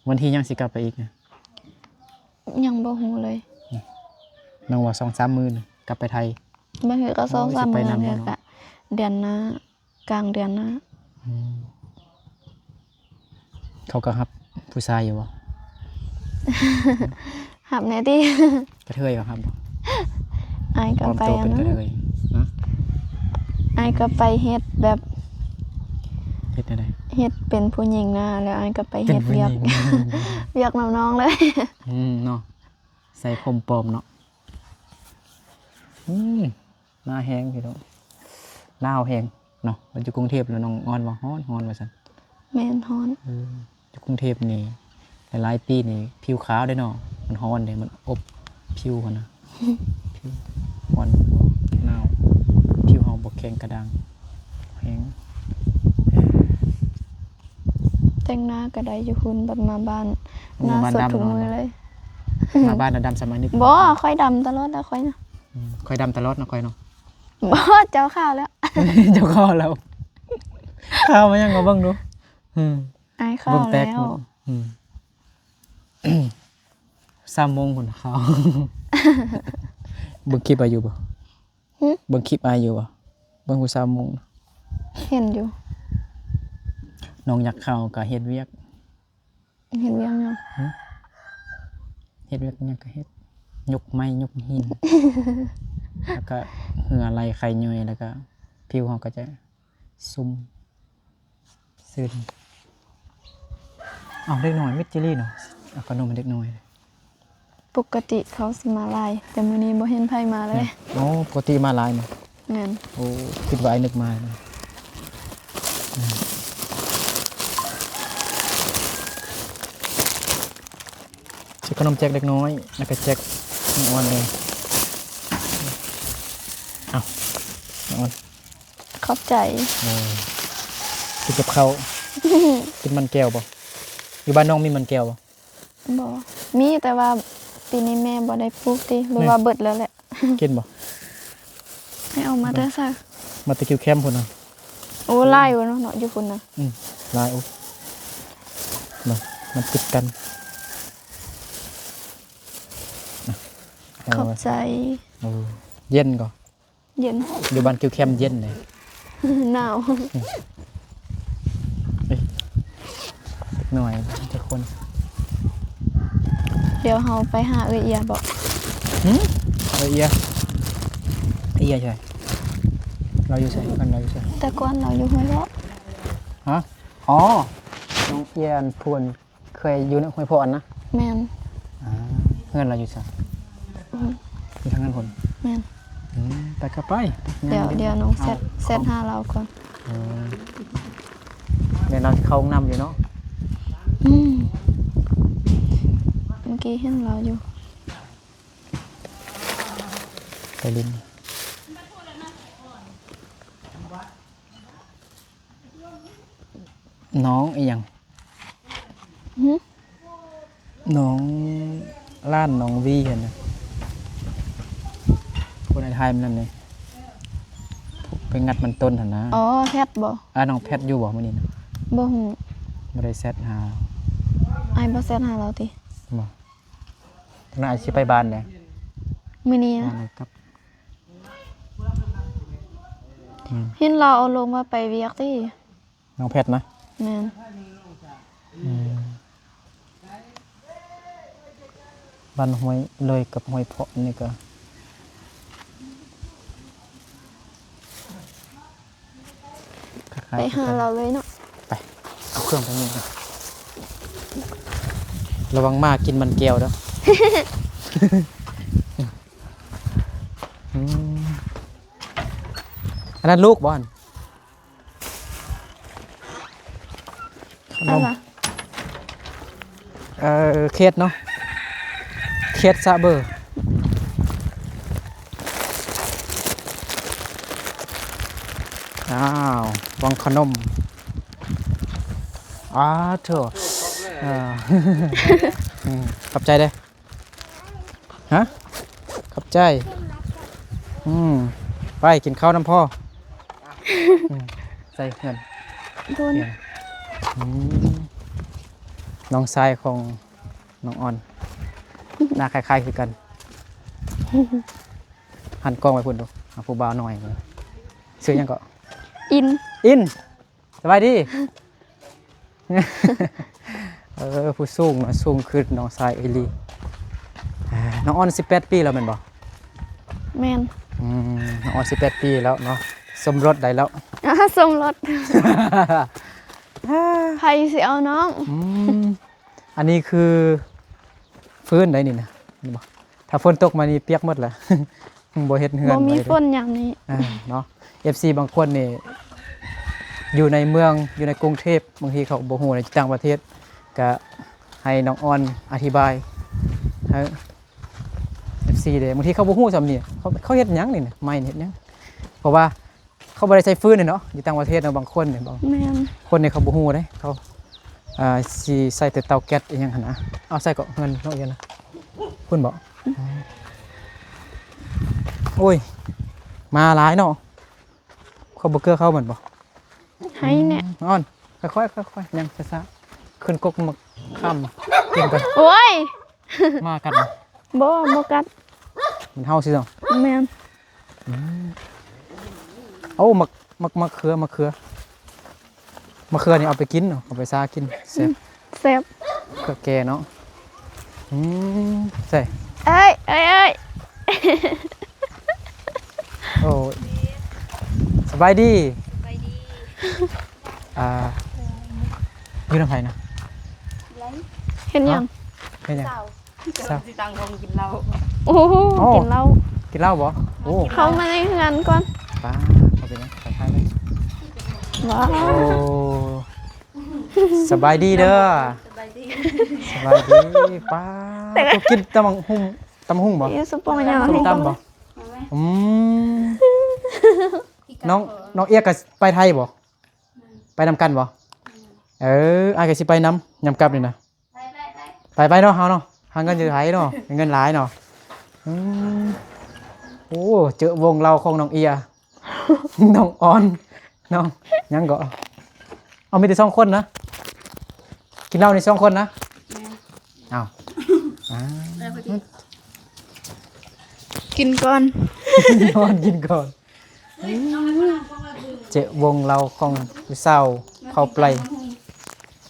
ໆ ວັນທີຫຍັງຊິກັບໄປອີກນະ? ຍັງບໍ່ຮູ້ເລີຍ. ອືມ ນ້ອງວ່າສອງສາມມື້ນະ ກັບໄປໄທ. ບາງເທື່ອກໍສອງສາມມື້ ບາງເທື່ອກໍເດືອນໜ້າ ກາງເດືອນໜ້າ. ອືມ ເຂົາກໍຮັບຜູ້ຊາຍຢູ່ບໍ່? ຮັບແດ່ຕິ. ກະເທີຍກໍຮັບບໍ່? ອ້າຍກໍໄປ ປອມຕົວເປັນກະເທີຍ. ຮະ? ອ້າຍກໍໄປເຮັດແບບ ເຮັດແນວໃດ? ເຮັດເປັນຜູ້ຍິງນະ ແລ້ວອ້າຍກໍໄປເຮັດວຽກ ວຽກນຳນ້ອງເລີຍ. ອືມ ເນາະ ໃສ່ຜົມປອມເນາະ. ອືມ ໜາວແຮງພີ່ນ້ອງ ໜາວແຮງເນາະ. ມາຢູ່ກຸງເທບແລ້ວນ້ອງອອນວ່າຮ້ອນ ຮ້ອນວ່າຊັ້ນ. ແມ່ນ ຮ້ອນ. ເອີ ຢູ່ກຸງເທບນີ້ຫຼາຍໆປີນີ້ຜິວຂາວເດ້ເນາະ. ມັນຮ້ອນເດ້ ມັນອົບຜິວຫັ້ນນະ. ຜິວຮ້ອນ ໜາວ ຜິວເຮົາບໍ່ແຂງກະດ້າງແຮງ. ແຕ່ງໜ້າກໍໄດ້ຢູ່ພຸ້ນ ບັດມາບ້ານ ມາບ້ານ ໜ້າສົດທຸກມື້ເລີຍ. ມາບ້ານແລ້ວດຳສະໄໝນີ້. ບໍ່ ຂ້ອຍດຳຕະຫຼອດແລ້ວຂ້ອຍນະ. ອືມ ຂ້ອຍດຳຕະຫຼອດນະຂ້ອຍເນາະ. ບໍ່ ເຈົ້າຂາວແລ້ວ ເຈົ້າຂາວແລ້ວ. ຂາວມາຫຍັງ ມາເບິ່ງດູ. ອືມ ອ້າຍຂາວແລ້ວ. ອືມ ສາມໂມງພຸ້ນຂາວ. ເບິ່ງຄລິບອ້າຍຢູ່ບໍ່? ຫຶ? ເບິ່ງຄລິບອ້າຍຢູ່ບໍ່? ເບິ່ງຜູ້ສາວມຸ້ງ. ເຫັນຢູ່. ນ້ອງຢາກເຂົ້າກໍເຮັດວຽກ. ເຮັດວຽກຫຍັງ? ຫຶ? ເຮັດວຽກຫຍັງກໍເຮັດ. ຍົກໄມ້ຍົກຫີນ. ແລ້ວກໍເຫື່ອໄຫຼໄຂ້ຍ່ອຍ ແລ້ວກໍຜິວເຮົາກໍຈະ ຊຸ່ມຊື່ນ. ເອົາ ເດັກນ້ອຍມິດຈີ່ລີເນາະ ເອົາຂະໜົມໃຫ້ເດັກນ້ອຍ. ປົກກະຕິເຂົາຊິມາຫຼາຍ ແຕ່ມື້ນີ້ບໍ່ເຫັນໃຜມາເລີຍ. ໂອ້ ປົກກະຕິມາຫຼາຍເນາະ. ແມ່ນ. ໂອ້ ຄິດວ່າອ້າຍນຶກມາເນາະ. ຊື້ຂະໜົມແຈກເດັກນ້ອຍ ແລ້ວກໍແຈກນ້ອງອອນເລີຍ. ເອົາ ນ້ອງອອນ. ຂອບໃຈ. ໂອ້ ກິນກັບເຂົ້າ. ກິນມັນແກ້ວບໍ່? ຢູ່ບ້ານນ້ອງມີມັນແກ້ວບໍ່? ບໍ່ ມີ ແຕ່ວ່າປີນີ້ແມ່ບໍ່ໄດ້ປູກຕິ ຫຼືວ່າເບິດແລ້ວແຫຼະ. ກິນບໍ່? ໃຫ້ເອົາມາແຕ່ໃສ? ມາແຕ່ກິວແຄມພຸ້ນນະ. ໂອ້ ຫຼາຍຢູ່ເນາະ ເນາະ ຢູ່ພຸ້ນນະ. ອືມ ຫຼາຍ. ໂອ້ ມັນຕິດກັນ. ຂອບໃຈ. ເອີ ເຢັນກໍ ເຢັນ. ຢູ່ບ້ານກິວແຄມເຢັນເດ້. ໜາວ. ເອີຍ ເດັກນ້ອຍຈັກຄົນ. ດຽວເຮົາໄປຫາເອື້ອຍເອຍບໍ? ຫື? ເອື້ອຍເອຍ ເອື້ອຍເອຍໃສ? ລາວຢູ່ໃສ? ເພິ່ນລາວຢູ່ໃສ? ແຕ່ກ່ອນລາວຢູ່ຫ້ວຍເພາະ. ຮະ? ອໍ ນ້ອງເອຍ ອັນຜູ້ ເຄີຍຢູ່ໃນຫ້ວຍເພາະນະ? ແມ່ນ. ອ່າ ເຮືອນລາວຢູ່ໃສ? ອືມ ຢູ່ທາງນັ້ນພຸ້ນ. ແມ່ນ. ອືມ ໄປກໍໄປ. ດຽວ ດຽວນ້ອງແຊັດ ເອົາ ແຊັດຫາລາວກ່ອນ. ເອີ ແມ່ນລາວຊິເຂົ້າຫ້ອງນ້ຳຢູ່ເນາະ. ອືມ ເມື່ອກີ້ເຫັນລາວຢູ່ ໄປຫຼິ້ນ. ນ້ອງອີ່ຫຍັງ? ຫື? ນ້ອງ ຫຼານນ້ອງວີຫັ້ນນະ ຄົນໄອ້ໄທມັນນັ້ນເດ້ ໄປງັດມັນຕົ້ນຫັ້ນນະ. ອໍ ແພັດບໍ? ອ່າ ນ້ອງແພັດຢູ່ບໍມື້ນີ້ນະ? ບໍ່ຮູ້ ບໍ່ໄດ້ແຊັດຫາ. ອ້າຍບໍ່ແຊັດຫາລາວຕິ? ບໍ່. ຕອນນັ້ນອ້າຍຊິໄປບ້ານເດ້ ມື້ນີ້ນະ. ອືມ ເຫັນລາວເອົາລົງວ່າໄປວຽກຕິ. ນ້ອງແພັດນະ? ແມ່ນ. ອືມ ບ້ານຫ້ວຍເລີຍກັບຫ້ວຍເພາະນີ້ກໍ ໄປຫາລາວເລີຍເນາະ. ໄປ ເອົາເຄື່ອງໄປນີ້ກ່ອນ. ລະວັງໝາກິນມັນແກ້ວເດີ້. ອືມ ອັນນັ້ນລູກບໍ່ຫັ້ນ? ຂະໜົມ ເອີ ເຄກເນາະ ເຄກຊາເບີ. ອ້າວ ວັງຂະໜົມ. ອ້າໂທ້ ເອີ ອືມ ຂອບໃຈເດີ້. ຮະ? ຂອບໃຈ. ອືມ ໄປກິນເຂົ້ານຳພໍ່. ອືມ ໃສ່ເຮືອນ. ອືມ ນ້ອງຊາຍຂອງນ້ອງອອນ ໜ້າຄ້າຍໆຄືກັນ. ຫັນກ້ອງໄປພຸ້ນດູ ຫາຜູ້ບ່າວນ້ອຍ. ຊື່ຫຍັງເກາະ? ອິນ. ອິນ. ສະບາຍດີ. ເອີ ຜູ້ສູງເນາະ ສູງຂຶ້ນ ນ້ອງຊາຍເອລີ. ອ່າ ນ້ອງອອນສິບແປດປີແລ້ວແມ່ນບໍ່? ແມ່ນ. ອືມ ນ້ອງອອນສິບແປດປີແລ້ວເນາະ ສົມລົດໄດ້ແລ້ວ. ອ່າ ສົມລົດ ໃຜຊິເອົານ້ອງ? ອືມ ອັນນີ້ຄືຟືນໄດ໋ນີ້ນະ ເຫັນບໍ່? ຖ້າຝົນຕົກມານີ້ປຽກໝົດແຫຼະ ບໍ່ເຮັດເຮືອນ ບໍ່ມີຝົນຍາມນີ້. ອ່າ ເນາະ ເອັຟຊີບາງຄົນນີ້ຢູ່ໃນເມືອງ ຢູ່ໃນກຸງເທບ ບາງທີເຂົາບໍ່ຮູ້ ໃນຕ່າງປະເທດ ກະໃຫ້ນ້ອງອອນອະທິບາຍໃຫ້ເອັຟຊີເດ້. ບາງທີເຂົາບໍ່ຮູ້ຊ້ຳນີ້ ເຂົາ ເຂົາເຮັດຫຍັງນີ້ນະ ໄມ້ເຮັດຫຍັງ? ເພາະວ່າ ເຂົາບໍ່ໄດ້ໃຊ້ຟືນເນາະ ຢູ່ຕ່າງປະເທດເນາະ ບາງຄົນນີ້ ບາງ ແມ່ນ ຄົນນີ້ເຂົາບໍ່ຮູ້ເດ້ ເຂົາ ອ່າ ຊິໃຊ້ແຕ່ເຕົາແກັສອີ່ຫຍັງຫັ້ນນະ. ເອົາໃສ່ເກາະເຮືອນນ້ອງເອີນນະ ພຸ້ນບໍ? ໂອ້ຍ ໝາຫຼາຍເນາະ. ເຂົາບໍ່ເກືອເຂົາແມ່ນບໍ່? ໃຫ້ແນ່ ອອນ ຄ່ອຍໆ ຄ່ອຍໆ ຍ່າງຊ້າໆ ຂຶ້ນກົກໝາກຂາມກິນກ່ອນ. ໂອ້ຍ ໝາກັດບໍ່? ບໍ່ ບໍ່ກັດ. ມັນເຫົ່າຊື່ເນາະ. ແມ່ນ ອືມ ໂອ້ ໝາກ ໝາກ ໝາກເຂືອ ໝາກເຂືອ ໝາກເຂືອນີ້ເອົາໄປກິນເນາະ ເອົາໄປຊາກິນ ແຊບ ແຊບ ເຂືອແກ່ເນາະ ອືມ ໃສ່ ເອີຍ ເອີຍ ເອີຍ ໂອ້ຍ ສະບາຍດີ ສະບາຍດີ ອ່າ ຢູ່ນຳໃຜນະ? ເຮັດຫຍັງ? ເຮັດຫຍັງ? ເຈົ້າ ເຈົ້າ ຊິຕັ້ງວົງກິນເຫຼົ້າ ໂອ້ ໂອ້ ກິນເຫຼົ້າ ກິນເຫຼົ້າບໍ່? ໂອ້ ເຂົ້າມາໃນເຮືອນກ່ອນ ປ້າ ເຂົ້າໄປນະ ທັກທາຍເລີຍ ວ້າວ ໂອ້ ສະບາຍດີເດີ ສະບາຍດີ ສະບາຍດີ ປ້າ ກິນຕຳບັກຫຸ່ງ ຕຳບັກຫຸ່ງບໍ່? ກິນສົ້ມໂປ່ງຫຍັງ? ສົ້ມຕຳບໍ່? ອືມ ນ້ອງ ນ້ອງເອຍກະໄປໄທບໍ່? ໄປນຳກັນບໍ່? ເອີ ອ້າຍກໍຊິໄປນຳ ຍາມກັບນີ້ນະ ໄປໆໆ ໄປໆເນາະ ເຮົາເນາະ ຫາເງິນຢູ່ໄທເນາະ ເງິນຫຼາຍເນາະ ອືມ ໂອ້ ເຈີວົງເຫຼົ້າຂອງນ້ອງເອຍ ນ້ອງອອນ ນ້ອງຫຍັງເກາະ ເອົາ ມີແຕ່ສອງຄົນນະ ກິນເຫຼົ້ານີ້ສອງຄົນນະ ແມ່ນ ເອົາ ອ່າ ແລ້ວພໍດີ ກິນກ່ອນ ນອນກິນກ່ອນ ເຈີວົງເຫຼົ້າຂອງຜູ້ສາວເຜົ່າໄປ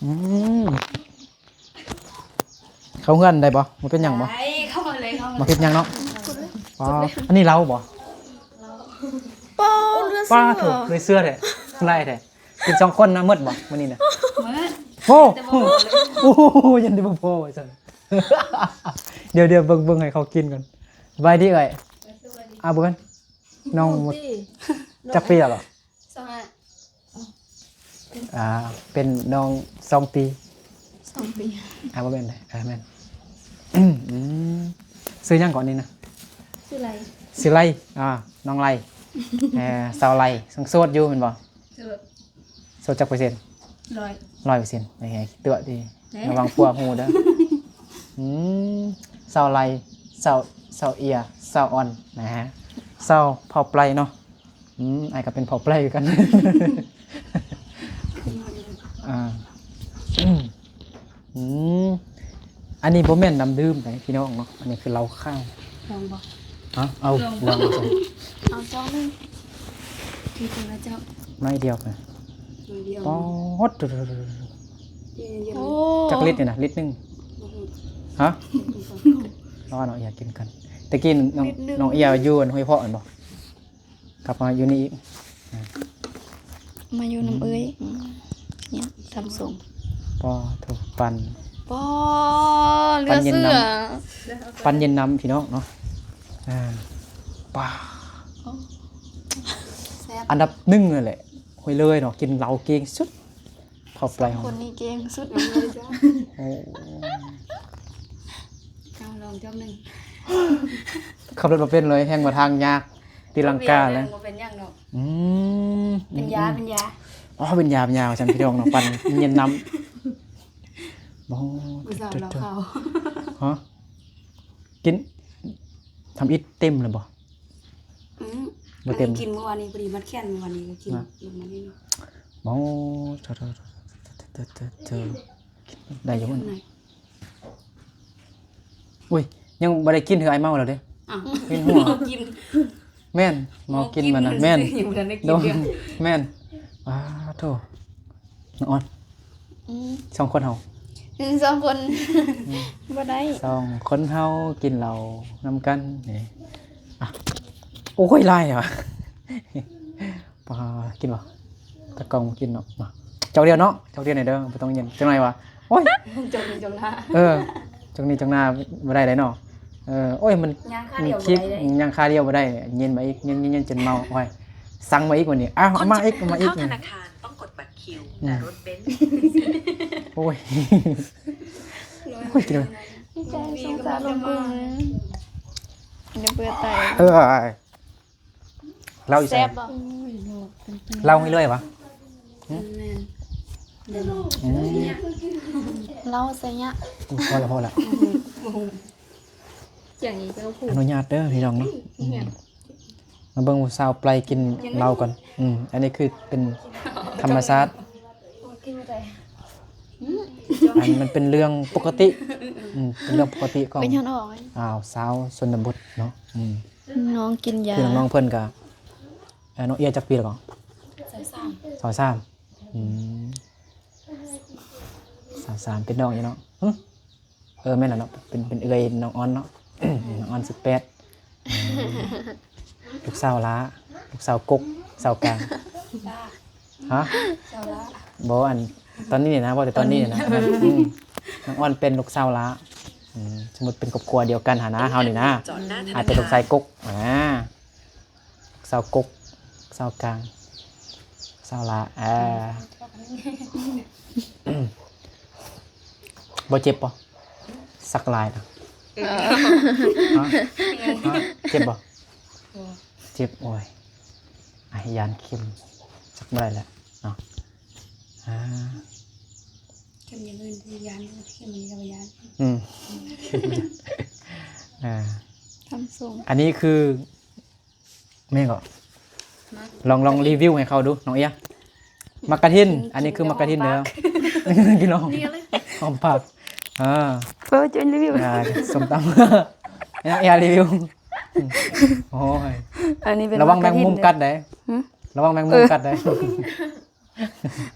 ອືມ ເຂົ້າເຮືອນໄດ້ບໍ່? ບໍ່ເປັນຫຍັງບໍ່? ໄດ້ ເຂົ້າມາເລີຍ ເຂົ້າມາເລີຍ ບໍ່ເຮັດຫຍັງເນາະ ອໍ ອັນນີ້ເຫຼົ້າບໍ່? ປ້າ ເຫຼືອເຊື່ອ ເຫຼືອເຊື່ອແທ້ ຫຼາຍແທ້ ກິນສອງຄົນນະ ໝົດບໍ່ມື້ນີ້ນະ? ໝົດ ໂອ້ ແຕ່ບໍ່ພໍເລີຍ ໂອ້ ຢ້ານແຕ່ບໍ່ພໍວ່າຊັ້ນ ດຽວໆ ເບິ່ງ ເບິ່ງໃຫ້ເຂົາກິນກ່ອນ ສະບາຍດີເອື້ອຍ ເອີ ສະບາຍດີ ອາ ເບິ່ງ ນ້ອງ ນ້ອງຕິ ຈັກປີແລ້ວ? ຊາວຫ້າ ອ່າ ເປັນນ້ອງສອງປີ ສອງປີ ອ່າ ບໍ່ແມ່ນເດ້ ເອີ ແມ່ນ ອືມ ຊື່ຫຍັງເກາະນີ້ນະ? ຊື່ໄລ ຊື່ໄລ ອ່າ ນ້ອງໄລ ເອີ ສາວໄລ ຍັງໂສດຢູ່ແມ່ນບໍ່? ໂສດ ໂສດຈັກເປີເຊັນ? ຮ້ອຍ ຮ້ອຍເປີເຊັນ ເອີ ຕົວະຕິ ເອີ ລະວັງຜົວຮູ້ເດີ ອືມ ສາວໄລ ສາວ ສາວເອຍ ສາວອອນນະ ສາວເຜົ່າໄປເນາະ ອືມ ອ້າຍກໍເປັນເຜົ່າໄປຄືກັນ ອ່າ ອືມ ອັນນີ້ບໍ່ແມ່ນນ້ຳດື່ມໃດພີ່ນ້ອງເນາະ ອັນນີ້ຄືເຫຼົ້າຂາວ ລອງບໍ່? ຮະ ເອົາ ລອງ ລອງເອົາຊອງໜຶ່ງ ມີຄົນລະເຈົ້າ ໜ້ອຍດຽວ ໜ້ອຍດຽວ ປອດ ໂອ້ ຈັກລິດນີ້ນະ? ລິດໜຶ່ງ ບໍ່ຮູ້ ຮະ ລໍນ້ອງເອຍກິນກ່ອນ ແຕ່ກີ້ນ້ອງ ນິດໜຶ່ງ ນ້ອງເອຍຢູ່ຫ້ວຍເພາະຫັ້ນບໍ່? ກັບມາຢູ່ນີ້ອີກ ອ່າ ມາຢູ່ນຳເອື້ອຍ ອືມ ອືມ ນີ້ຕຳສົ້ມ ປາໂທ້ ປັ່ນ ປາ ເຫຼືອເຊື່ອ ປັ່ນເຢັນນຳ ປັ່ນເຢັນນຳພີ່ນ້ອງເນາະ ອ່າ ປາ ໂອ້ ແຊບ ອັນດັບໜຶ່ງນັ້ນແຫຼະ ຫ້ວຍເລີຍເນາະ ກິນເຫຼົ້າເກັ່ງສຸດ ເຂົ້າໄປ ຄົນນີ້ເກັ່ງສຸດເລີຍຈ້າ ໂອ້ ເອົາລອງຈອກໜຶ່ງ ຂັບລົດບໍ່ເປັນເລີຍ ແຮ່ງວ່າທາງຍາກ ຕີລັງກາແລ້ວ ບໍ່ເປັນຫຍັງດອກ ອືມ ເປັນຢາ ເປັນຢາ ອໍ ເປັນຢາ ເປັນຢາວ່າຊັ້ນພີ່ນ້ອງເນາະ ປັ່ນເຢັນນຳ ໂອ້ ຜູ້ສາວລາວຂາວ ຮະ ກິນ ທຳອິດເຕັມແລ້ວບໍ່? ອືມ ບໍ່ເຕັມ ອັນນີ້ກິນມື້ວານນີ້ ພໍດີມັດແຂນມື້ວານນີ້ ກໍກິນ ນະ ລົງມານີ້ ໂອ້ ໂທ້ໆ ໄດ້ຢູ່ ອັນໃດ? ໂອ້ຍ ຍັງບໍ່ໄດ້ກິນເທື່ອ ອ້າຍເມົາແລ້ວເດ້ ອ້າວ ເປັນຫົວ ເມົາກິນ ແມ່ນ ເມົາກິນມັນນະ ເມົາກິນ ແມ່ນ ຍັງບໍ່ທັນໄດ້ກິນເທື່ອ ໂດຍ ແມ່ນ ປາໂທ້ ນ້ອງອອນ ອືມ ສອງຄົນເຮົາ ອືມ ສອງຄົນ ອືມ ບໍ່ໄດ້ ສອງຄົນເຮົາກິນເຫຼົ້ານຳກັນນີ້ ອ່ະ ໂອ້ຍ ຫຼາຍຫວາ. ປາ ກິນບໍ່? ຕາກ້ອງບໍ່ກິນເນາະ ມາ ຈອກດຽວເນາະ ຈອກດຽວໜ້ອຍເດີ ບໍ່ຕ້ອງເຢັນ ຈັກໜ້ອຍວ່າ ໂອ້ຍ ຈອກນີ້ຈອກໜ້າ ເອີ ຈອກນີ້ຈອກໜ້າບໍ່ໄດ້ເດ້ເນາະ ເອີ ໂອ້ຍ ມັນ ຍ່າງຂາດຽວບໍ່ໄດ້ເດ້ ມັນຄີບ ຍ່າງຂາດຽວບໍ່ໄດ້ ເຢັນມາອີກ ເຢັນ ເຢັນ ເຢັນຈົນເມົາ ໂອ້ຍ ສັ່ງມາອີກວັນນີ້ ອ້າວ ເອົາມາອີກ ເອົາມາອີກ ເຂົ້າທະນາຄານຕ້ອງກົດບັດຄິວ ອືມ ແຕ່ລົດເບັນ ໂອ້ຍ ໂອ້ຍ ກິນ ໃຈສົງສານລຸງກຸ້ງເລີຍ ດຽວເບື່ອຕາຍ ເອີ ເລົ່າຢູ່ໃສ? ແຊບບໍ່? ເລົ່າໃຫ້ເລື້ອຍຫວາ? ຫຶ? ແມ່ນ ອືມ ເຫຼົ້າໃສ່ຍະ ພໍລະ ພໍລະ ບໍ່ຮູ້ ຈັ່ງນີ້ກໍບໍ່ ອະນຸຍາດເດີພີ່ນ້ອງເນາະ ອືມ ມາເບິ່ງຜູ້ສາວໄປກິນເຫຼົ້າກ່ອນ ອືມ ອັນນີ້ຄືເປັນທຳມະຊາດ ກິນບໍ່ໄດ້ ອັນມັນເປັນເລື່ອງປົກກະຕິ ອືມ ເປັນເລື່ອງປົກກະຕິຂອງ ເປັນຍ້ອນອອກ ອ່າ ຊາວຊົນນະບົດເນາະ ອືມ. ນ້ອງກິນຢາ ຄືນ້ອງໆເພິ່ນກໍ ເອີ ນ້ອງເອຍຈັກປີແລ້ວກໍ? ຊາວສາມ ຊາວສາມ ອືມ ຊາວສາມ ເປັນນ້ອງຢູ່ເນາະ. ຫຶ ເອີ ແມ່ນແລ້ວເນາະ ເປັນ ເປັນເອື້ອຍນ້ອງອອນເນາະ ນ້ອງອອນສິບແປດ ລູກສາວຫຼ້າ ລູກສາວກົກ ສາວກາງ. ຮະ? ບໍ່ ອັນ ຕອນນີ້ນີ້ນະ ເວົ້າແຕ່ຕອນນີ້ນີ້ນະ. ອືມ ນ້ອງອອນເປັນລູກສາວຫຼ້າ. ອືມ ສົມມຸດເປັນຄອບຄົວດຽວກັນຫັ້ນນະ ເຮົານີ້ນະ ອາດເປັນລູກຊາຍກົກ ອາ ສາວກົກ ສາວກາງ ສາວຫຼ້າ. ອາ ບໍ່ເຈັບບໍ່? ສັກຫຼາຍນະ. ຮະ? ຮະ? ເຈັບບໍ່? ບໍ່ ເຈັບ. ໂອ້ຍ ອາຍຢ້ານເຂັມ ສັກບໍ່ໄດ້ແລ້ວເນາະ. ອາ ເຂັມຢ່າງອື່ນຢ້ານ ເຂັມນີ້ກໍບໍ່ຢ້ານ. ອືມ ເອີ ທຳຊົງ ອັນນີ້ຄື ແມ່ນກໍ ລອງ ລອງຣີວິວໃຫ້ເຂົາດູ ນ້ອງເອຍ. ໝາກກະທິນ ອັນນີ້ຄືໝາກກະທິນເດີ ພີ່ນ້ອງ ຫອມປາກ. ເອີ ເອີ ຈະຣີວິວ ອ່າ ສົ້ມຕຳ ນ້ອງເອຍຣີວິວ. ໂອ້ຍ ອັນນີ້ເປັນ ລະວັງແມງມຸມກັດເດ້. ຫຶ ລະວັງແມງມຸມກັດເດ້.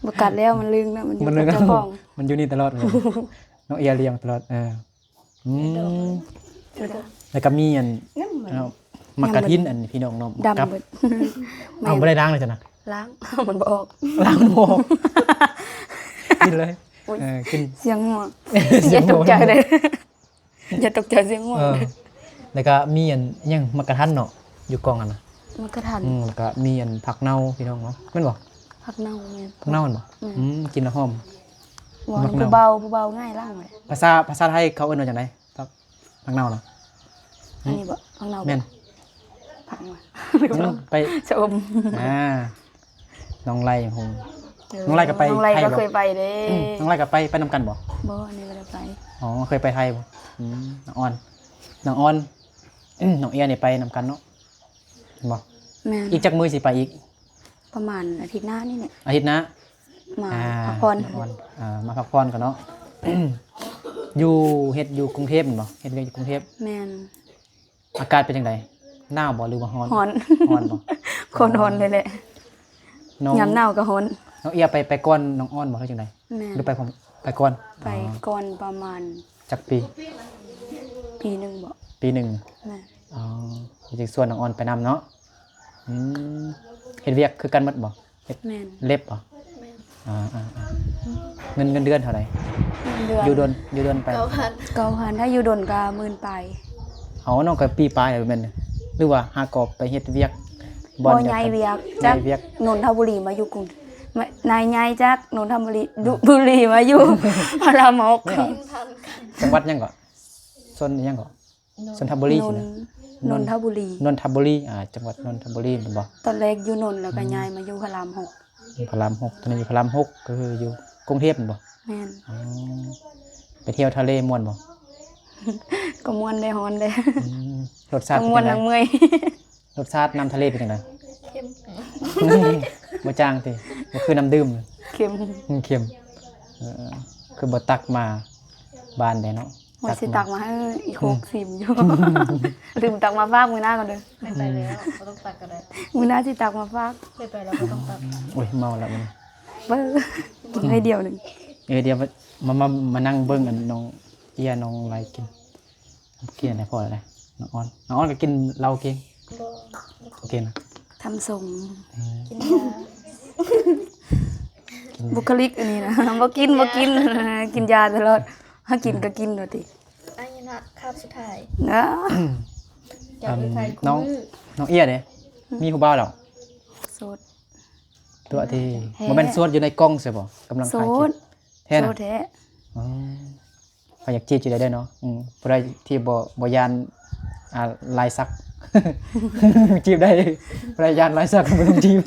ບໍ່ກັດແລ້ວ ມັນລຶ້ງແລ້ວ ມັນຢູ່ກັບເຈົ້າຂອງ ມັນຢູ່ນີ້ຕະຫຼອດເລີຍ ນ້ອງເອຍລ້ຽງຕະຫຼອດ. ເອີ ອືມ ແລ້ວກໍມີອັນ ໝາກກະທິນ ອັນພີ່ນ້ອງເນາະ ດຳ ກັບ ເອົາ ບໍ່ໄດ້ລ້າງເລີຍຊັ້ນນະ. ລ້າງ ມັນບໍ່ອອກ ລ້າງບໍ່ອອກ ກິນເລີຍ. ເອີ ກິນ ສຽງຫົວ ຢ່າຕົກໃຈເດ້ ຢ່າຕົກໃຈສຽງຫົວ. ເອີ ແລ້ວກໍມີອັນຫຍັງ ໝາກກະທັນເນາະ ຢູ່ກ່ອງຫັ້ນນະ ໝາກກະທັນ. ອືມ ແລ້ວກໍມີອັນຜັກເນົ່າ ພີ່ນ້ອງເນາະ ແມ່ນບໍ່? ຜັກເນົ່າ ແມ່ນ ຜັກເນົ່າແມ່ນບໍ່? ອືມ ອືມ ກິນແລ້ວຫອມ. ວ່າ ໝາກເນົ່າ ຜູ້ເບົາ ຜູ້ເບົາງ່າຍລ້າງໄວ້. ພາສາ ພາສາໄທເຂົາເອີ້ນວ່າຈັ່ງໃດ? ຜັກເນົ່ານະ. ອັນນີ້ບໍ່? ຜັກເນົ່າ ແມ່ນ ຜັກຫຍັງຫວະ? ໄປ ຊະອົມ. ອ່າ ນ້ອງໄລ ເອີ ນ້ອງໄລກໍໄປ ນ້ອງໄລກໍເຄີຍໄປເດ້. ນ້ອງໄລກໍໄປ ໄປນຳກັນບໍ່? ບໍ່ ອັນນີ້ບໍ່ໄດ້ໄປ. ອໍ ເຄີຍໄປໄທບໍ່? ອືມ ນ້ອງອອນ ນ້ອງອອນ ນ້ອງເອຍນີ້ໄປນຳກັນເນາະ ແມ່ນບໍ່? ແມ່ນ. ອີກຈັກມື້ຊິໄປອີກ? ປະມານອາທິດໜ້ານີ້ແຫຼະ. ອາທິດໜ້າ ມາ ອ່າ ພັກຜ່ອນ ມາພັກຜ່ອນກ່ອນເນາະ. ຢູ່ ເຮັດຢູ່ກຸງເທບແມ່ນບໍ່? ເຮັດວຽກຢູ່ກຸງເທບ. ແມ່ນ. ອາກາດເປັນຈັ່ງໃດ? ໜາວບໍ່ ຫຼືວ່າຮ້ອນ? ຮ້ອນ. ຮ້ອນບໍ່? ໂຄດຮ້ອນເລີຍແຫຼະ. ຍາມໜາວກໍຮ້ອນ. ນ້ອງເອຍໄປ ໄປກ່ອນນ້ອງອອນບໍ່ ຫຼືຈັ່ງໃດ? ແມ່ນ. ຫຼືໄປພ້ອມ ໄປກ່ອນ? ໄປ ອໍ ກ່ອນປະມານ ຈັກປີ? ປີໜຶ່ງບໍ? ປີໜຶ່ງ. ແມ່ນ. ອໍ ຈຶ່ງຊວນນ້ອງອອນໄປນຳເນາະ. ອືມ ເຮັດວຽກຄືກັນໝົດບໍ່? ເຮັດ ແມ່ນ ເລັບບໍ່? ແມ່ນ. ອ່າໆໆ ເງິນ ເງິນເດືອນເທົ່າໃດ? ເງິນເດືອນ ຢູ່ດົນ ຢູ່ດົນໄປ ເກົ້າພັນ ເກົ້າພັນ ຖ້າຢູ່ດົນກໍໝື່ນປາຍ. ເອົາ ນ້ອງກໍປີປາຍແລ້ວແມ່ນ ຫຼືວ່າຫາກໍໄປເຮັດວຽກບ່ອນດຽວກັນ? ບໍ່ ຍ້າຍວຽກ ຍ້າຍວຽກ ຈາກນົນທະບູລີມາຢູ່ກຸງ ນາຍຍ້າຍຈາກນົນທະບູລີ ດຸ ບູລີມາຢູ່ພະລາມຫົກ. ແມ່ນບໍ່? ຈັງຫວັດຫຍັງເກາະ? ຊົນຫຍັງເກາະ? ຊົນທະບູລີ ນນ ນນທະບູລີ ນນທະບູລີ ອ່າ ຈັງຫວັດນົນທະບູລີແມ່ນບໍ່? ຕອນແລກຢູ່ນົນ ແລ້ວກໍ ອືມ ຍ້າຍມາຢູ່ພະລາມຫົກ. ພະລາມຫົກ ຕອນນີ້ຢູ່ພະລາມຫົກ ກໍຄືຢູ່ກຸງເທບແມ່ນບໍ່? ແມ່ນ. ອໍ ໄປທ່ຽວທະເລມ່ວນບໍ່? ກໍມ່ວນແດ່ ຮ້ອນແດ່. ອືມ ລົດຊາດ ທັງມ່ວນທັງເມື່ອຍ. ລົດຊາດນ້ຳທະເລເປັນຈັ່ງໃດ? ເຄັມ. ບໍ່ຈາງຕິ? ບໍ່ຄືນ້ຳດື່ມ? ເຄັມ. ອືມ ເຄັມ. ເອີ ຄືບໍ່ຕັກມາບານໃດເນາະ? ວ່າຊິຕັກມາໃຫ້ອີກ ອືມ ຫົກສິບຢູ່ ລືມຕັກມາຝາກມື້ໜ້າກ່ອນເດີ. ໄປແລ້ວ ບໍ່ຕ້ອງຕັກກໍໄດ້ ມື້ໜ້າຊິຕັກມາຝາກ. ໄປແລ້ວ ບໍ່ຕ້ອງຕັກ. ໂອ້ຍ ເມົາແລ້ວມື້ນີ້ ເບິ່ງ ກິນໜ້ອຍດຽວໜຶ່ງ. ເອີ ດຽວມາ ມາ ມານັ່ງເບິ່ງອັນນ້ອງເອຍ ນ້ອງໄລກິນ. ກິນໄດ້ພໍແລ້ວ ນ້ອງອອນ ນ້ອງອອນກໍກິນເຫຼົ້າເກັ່ງ. ບໍ່ ບໍ່ກິນ. ທຳຊົງ ອືມ ກິນຢາ. ບຸກຄະລິກອັນນີ້ນະ ບໍ່ກິນ ບໍ່ກິນ ກິນຢາຕະຫຼອດ. ຫາກິນກໍກິນວ່າຕິ. ອາຍະນະຄາບສຸດທ້າຍ. ອືມ ຢາກໄປຖ່າຍຄູ່ມື້. ນ້ອງເອຍເດ້? ອືມ ມີຜູ້ບ່າວແລ້ວ? ໂສດ. ຕົວະຕິ ແທ້. ບໍ່ແມ່ນໂສດຢູ່ໃນກ້ອງໃຊ່ບໍ່? ກຳລັງຖ່າຍຄລິບ. ໂສດ. ແທ້ນະ? ໂສດແທ້. ອໍ ຂ້ອຍຢາກຈີບຢູ່ໃດເດີເນາະ. ອືມ ຜູ້ໃດທີ່ບໍ່ ບໍ່ຢ້ານ ອ່າ ລາຍສັກ ຈີບໄດ້. ຜູ້ໃດຢ້ານລາຍສັກ ບໍ່ຕ້ອງຈີບ.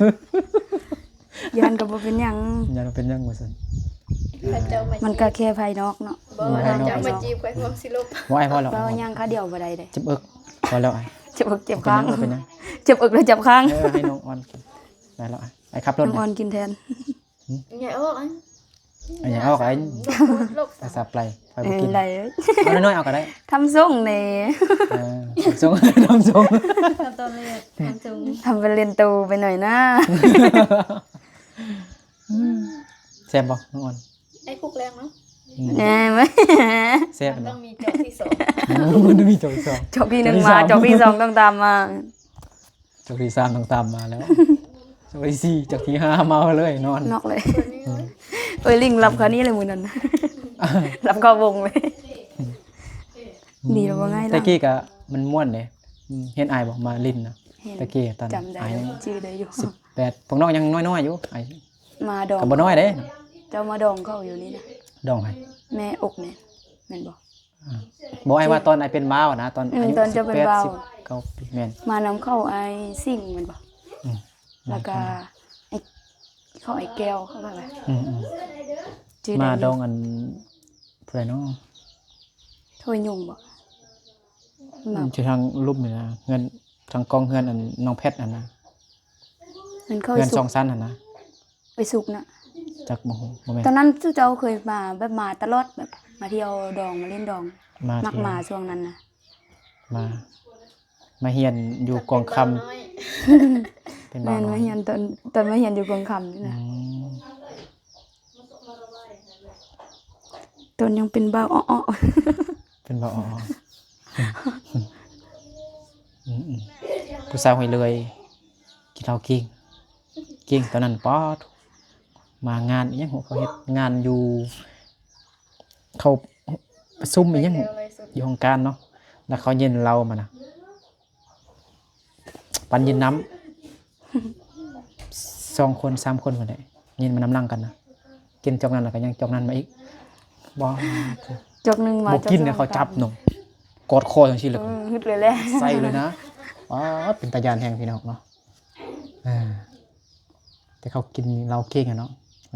ຢ້ານກໍບໍ່ເປັນຫຍັງ ຢ້ານບໍ່ເປັນຫຍັງວ່າຊັ້ນ. ມັນກໍແຄ່ພາຍນອກເນາະ. ບໍ່ ພາຍນອກ ຈະມາຈີບຂ້ອຍ ພວກຊິລົບ. ບໍ່ ອ້າຍ ພໍແລ້ວ. ເວົ້າຫຍັງຄາດຽວບໍ່ໄດ້ເດ້. ເຈັບເອິກ ພໍແລ້ວອ້າຍ. ເຈັບເອິກເຈັບຄາງ. ເປັນຫຍັງ ເປັນຫຍັງ? ເຈັບເອິກແລ້ວເຈັບຄາງ. ເອີ ໃຫ້ນ້ອງອອນກິນ. ໄດ້ແລ້ວອ້າຍ ໄປຂັບລົດ. ນ້ອງອອນກິນແທນ. ຫຶ ໃຫຍ່ອອກ. ອັນຫຍັງອອກໄອ້ ລບ ພາສາໄປ ຂ້ອຍບໍ່ກິນ ເອີ ໄດ້ ເອົານ້ອຍໆ ເອົາກໍໄດ້ ທຳຊົງແດ່ ເອີ ທຳຊົງ ທຳຊົງ ທຳຕອນແລກ ທຳຊົງ ທຳເປັນຫຼິ້ນໂຕໄປໜ້ອຍນະ ແຊບບໍ່ ນ້ອງອອນ? ໄອ້ຄຸກແລງເນາະ ອືມ ແນ່ ແຊບ ມັນຕ້ອງມີຈອກທີສອງ ມັນຕ້ອງມີຈອກທີສອງ ຈອກທີໜຶ່ງມາ ຈອກທີສອງຕ້ອງຕາມມາ ຈອກທີສາມຕ້ອງຕາມມາແລ້ວ ຈອກທີສີ່ ຈອກທີຫ້າເມົາເລີຍ ນອນ ນອກເລີຍ ອືມ ເອີຍ ລິງຫຼັບຄານີ້ເລີຍມື້ນັ້ນ ຫຼັບຄາວົງເລີຍ ອືມ ດີແລ້ວບໍ່ງ່າຍ ແຕ່ກີ້ກະມັນມ່ວນເດ້ ອືມ ເຫັນອ້າຍບໍ່ ມາຫຼິ້ນນະ ເຫັນ ແຕ່ກີ້ຕອນ ຈຳໄດ້ ອ້າຍຍັງ ຈື່ໄດ້ຢູ່ ສິບແປດ ພວກນ້ອງຍັງນ້ອຍໆຢູ່ ອ້າຍ ມາດອງ ກໍບໍ່ນ້ອຍເດ້ ເຈົ້າມາດອງເຂົາຢູ່ນີ້ນະ ດອງໃຜ? ແມ່ອົກນີ້ ແມ່ນບໍ່? ອ່າ ບໍ່ ອ້າຍວ່າຕອນອ້າຍເປັນບ່າວນະ ຕອນ ອືມ ອາຍຸ ຕອນເຈົ້າເປັນບ່າວ ສິບແປດ ສິບເກົ້າປີ ແມ່ນ ມານຳເຂົາອ້າຍສິງແມ່ນບໍ່? ອືມ ແລ້ວກໍ ມາ ອ້າຍ ເຂົາອ້າຍແກ້ວ ເຂົາວ່າ ອືມໆ ຈື່ໄດ້ ມາດອງອັນ ຜູ້ໃດເນາະ? ໂທຍຍົງບໍ່? ອືມ ຢູ່ທາງລຸ່ມນີ້ນະ ເຮືອນ ທາງກ້ອງເຮືອນອັນນ້ອງແພັດຫັ້ນນະ ເຮືອນສອງຊັ້ນຫັ້ນນະ. ໄປສຸກນະ ຈັກບໍ່ຮູ້ ບໍ່ແມ່ນ ຕອນນັ້ນຊຸເຈົ້າເຄີຍມາ ແບບມາຕະຫຼອດ ແບບມາທ່ຽວດອງ ມາຫຼິ້ນດອງ ມາ ມັກມາຊ່ວງນັ້ນນະ ມາ ມາຮຽນຢູ່ກອງຄຳ ເປັນບ່າວນ້ອຍ ເປັນບ່າວນ້ອຍ ແມ່ນ ມາຮຽນຕອນ ຕອນມາຮຽນຢູ່ກອງຄຳນີ້ນະ ອືມ ຕອນຍັງເປັນບ່າວເອາະໆ ເປັນບ່າວເອາະໆ ອືມໆ ຜູ້ສາວຫ້ວຍເລີຍ ກິນເຫຼົ້າເກັ່ງ ເກັ່ງຕອນນັ້ນ ປາດ ມາງານອີ່ຫຍັງ ເຂົາເຮັດງານຢູ່ ເຂົາປະຊຸມອີ່ຫຍັງຢູ່ຫ້ອງການເນາະ ແລ້ວເຂົາເຢັນເຫຼົ້າມານະ ປັນເຢັນນ້ຳ ສອງຄົນສາມຄົນພຸ້ນແຫຼະ ເຢັນມານຳຫຼັງກັນນະ ກິນຈອກນັ້ນ ແລ້ວກໍຍັງຈອກນັ້ນມາອີກ ບໍ່ ຈອກໜຶ່ງມາ ບໍ່ກິນ ເຂົາຈັບເນາະ ກອດຄໍຈັ່ງຊີ້ ແລ້ວກໍ ອືມ ຫຶດເລີຍແຫຼະ ໃສ່ເລີຍນະ ປາດ ເປັນຕາຢ້ານແຮງ ພີ່ນ້ອງເນາະ. ອ່າ ແຕ່ເຂົາກິນເຫຼົ້າເກັ່ງອະເນາະ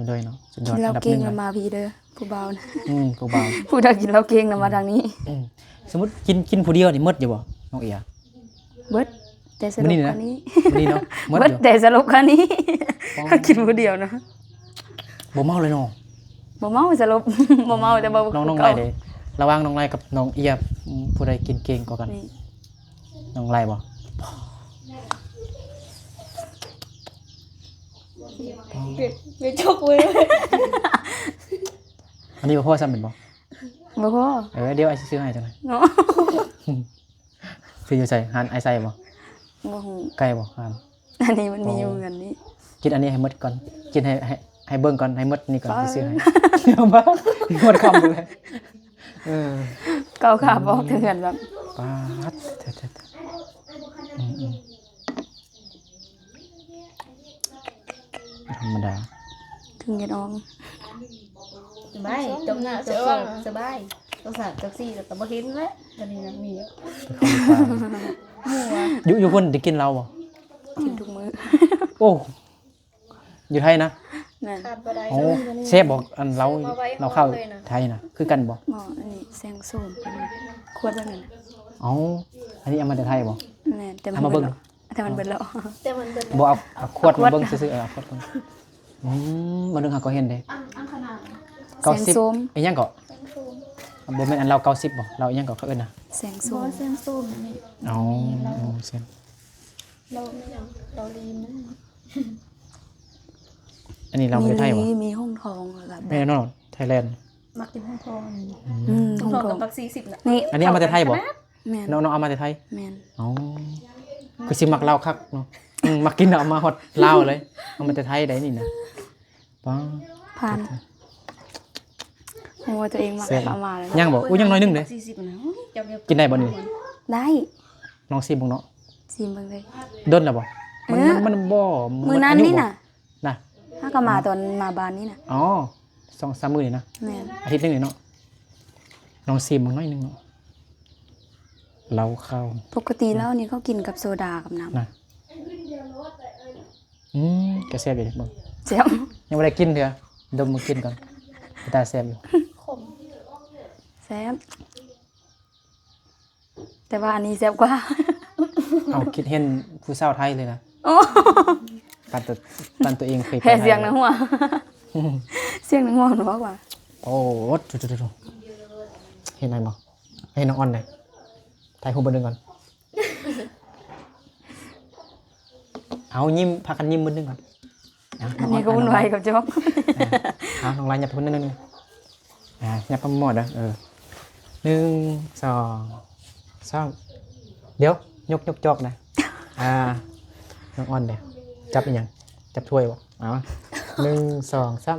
ເລີຍເນາະ ສຸດຍອດ ກິນເຫຼົ້າເກັ່ງ ອັນດັບໜຶ່ງ ແລ້ວມາພີ້ເດີ ຜູ້ບ່າວນະ ອືມ ຜູ້ບ່າວ ຜູ້ໃດກິນເຫຼົ້າເກັ່ງນະ ອືມ ມາທາງນີ້ ອືມ ສົມມຸດກິນ ກິນຜູ້ດຽວນີ້ໝົດຢູ່ບໍ່ ນ້ອງເອຍ? ເບິດ ແຕ່ສະຫຼົບຄານີ້ ມື້ນີ້ນະ ມື້ນີ້ເນາະ ໝົດຢູ່ ເບິດແຕ່ສະຫຼົບຄານີ້ ອໍ ກິນຜູ້ດຽວນະ ບໍ່ເມົາເລີຍເນາະ ບໍ່ເມົາສະຫຼົບ ບໍ່ເມົາ ແຕ່ບໍ່ ນ້ອງ ນ້ອງໄລເດ້ ລະຫວ່າງນ້ອງໄລກັບນ້ອງເອຍ ຜູ້ໃດກິນເກັ່ງກວ່າກັນ? ນີ້ ນ້ອງໄລ່ບໍ່? ເປັນ ເປັນຈົກເວີຍ ອັນນີ້ບໍ່ພໍຊ້ຳແມ່ນບໍ່? ບໍ່ພໍ ເອີ ດຽວອ້າຍຊິຊື້ໃຫ້ຈັກໜ່ອຍເນາະ ຊື້ຢູ່ໃສ? ຮ້ານອ້າຍໃສ່ບໍ່? ບໍ່ຮູ້ ໃກ້ບໍ່ຮ້ານ? ອັນນີ້ມັນມີຢູ່ເຮືອນນີ້ ກິນອັນນີ້ໃຫ້ໝົດກ່ອນ ກິນໃຫ້ ໃຫ້ ໃຫ້ເບິ່ງກ່ອນ ໃຫ້ໝົດນີ້ກ່ອນ ຊິຊື້ໃຫ້ ໝົດຄຳເລີຍ ເອີ ກ້າວຂາບໍ່ອອກຈາກເຮືອນແບບ ປາດ ເທີໆ ອືມໆ ບໍ່ທຳມະດາ ເຖິງເຫຍື້ອອອກ ສະບາຍ ຈົກໜ້າ ຈົກສອງ ສະບາຍ ຈົກສາມ ຈົກສີ່ ແລ້ວກໍບໍ່ເຫັນແລ້ວ ອັນນີ້ນະ ມີຢູ່ ຢູ່ ຢູ່ພຸ້ນໄດ້ກິນເຫຼົ້າບໍ່? ກິນທຸກມື້ ໂອ້ ຢູ່ໄທນະ ແມ່ນ ຂາດບໍ່ໄດ້ ໂອ້ ແຊບບໍ່? ອັນເຫຼົ້າ ເຫຼົ້າຂາວໄທນະ ຄືກັນບໍ່? ບໍ່ ອັນນີ້ແຊງໂສມ ເປັນຂວດແບບນັ້ນ ເອົ້າ ອັນນີ້ເອົາມາແຕ່ໄທບໍ່? ແມ່ນ ແຕ່ມັນເບິດແລ້ວ ແຕ່ມັນເບິດແລ້ວ ແຕ່ມັນເບິດແລ້ວ ບໍ່ ເອົາ ເອົາຂວດມາເບິ່ງຊື່ໆ ເອີ ເອົາຂວດເບິ່ງ ອືມ ມື້ໜຶ່ງເຮົາກໍເຫັນເດ້ ເກົ້າສິບ ແຊງໂສມ ອີຫຍັງເກາະ? ບໍ່ແມ່ນອັນເຫຼົ້າເກົ້າສິບບໍ່? ເຫຼົ້າອີຫຍັງເກາະ ເຂົາເອີ້ນນະ? ແຊງໂສມ ບໍ່ ແຊງໂສມນີ້ ອໍ ແຊງ ເຫຼົ້າອີຫຍັງ? ເຫຼົ້າລີນ ອັນນີ້ເຫຼົ້າປະເທດໄທບໍ່? ມີ ມີຫົງທອງ ແລ້ວກໍແບບ ແມ່ນເນາະ ໄທແລນ ມັກກິນຫົງທອງ ອືມ ຫົງທອງກັບບັກຊີສິບນະ ນີ້ ອັນນີ້ເອົາມາແຕ່ໄທບໍ່? ແມ່ນ ນ້ອງ ນ້ອງເອົາມາແຕ່ໄທ? ແມ່ນ ອໍ ຄືຊິມັກເຫຼົ້າຄັກເນາະ ອືມ ມັກກິນເອົາມາຮອດລາວເລີຍ ເອົາມາແຕ່ໄທໄດ໋ນີ້ນະ ປ້າ ຜ່ານ ໂອ້ ຕົວເອງມັກເອົາມາແລ້ວ ຍັງບໍ່? ອຸ້ຍ ຍັງໜ້ອຍໜຶ່ງເດ້ ສີ່ສິບນະ ກິນໄດ້ບໍ່ນີ້? ໄດ້ ລອງຊີມເບິ່ງເນາະ ຊີມເບິ່ງເລີຍ ດົນແລ້ວບໍ່? ມັນ ເອີ ມັນ ມັນບໍ່ ມື້ນັ້ນນີ້ນະ ນະ ເຮົາກໍມາຕອນມາບ້ານນີ້ນະ ອໍ ສອງສາມມື້ນີ້ນະ ແມ່ນ ອາທິດໜຶ່ງນີ້ເນາະ ລອງຊີມເບິ່ງໜ້ອຍໜຶ່ງເນາະ ເຫຼົ້າຂາວ ປົກກະຕິເຫຼົ້ານີ້ເຂົາກິນກັບໂຊດາກັບນ້ຳນະ ອືມ ກໍແຊບຢູ່ເດ້ ເບິ່ງ ແຊບ ຍັງບໍ່ໄດ້ກິນເທື່ອ ດົມມາກິນກ່ອນ ເປັນຕາແຊບຢູ່ ຂົມ ແຊບ ແຕ່ວ່າອັນນີ້ແຊບກວ່າ ເອົາ ຄິດເຫັນຜູ້ສາວໄທເລີຍນະ ໂອ້ ປານຕົວ ປານຕົວເອງເຄີຍໄປ ແພ້ສຽງໃນຫົວ ສຽງໜຶ່ງເວົ້ານອກວ່າ ໂອ້ ໂອ້ ໂອ້ ເຫັນໄດ້ບໍ່? ເຫັນນ້ອງອອນເດ້ ຖ່າຍຮູບເບິ່ງກ່ອນ. ເອົາ ຍິ້ມ ພາກັນຍິ້ມມື້ໜຶ່ງກ່ອນ. ອັນນີ້ກໍວຸ່ນວາຍກັບຈອກ. ເອົາ ນ້ອງລາຍ ຫຍັບໄປພຸ້ນໜ້ອຍໜຶ່ງ. ອ່າ ຫຍັບມາໝໍດເດີ. ເອີ ໜຶ່ງ ສອງ ສາມ. ດຽວ ຍົກ ຍົກຈອກນະ. ອ່າ ນ້ອງອອນເດ້ ຈັບອີ່ຫຍັງ? ຈັບຖ້ວຍບໍ່? ເອົາ ໜຶ່ງ ສອງ ສາມ.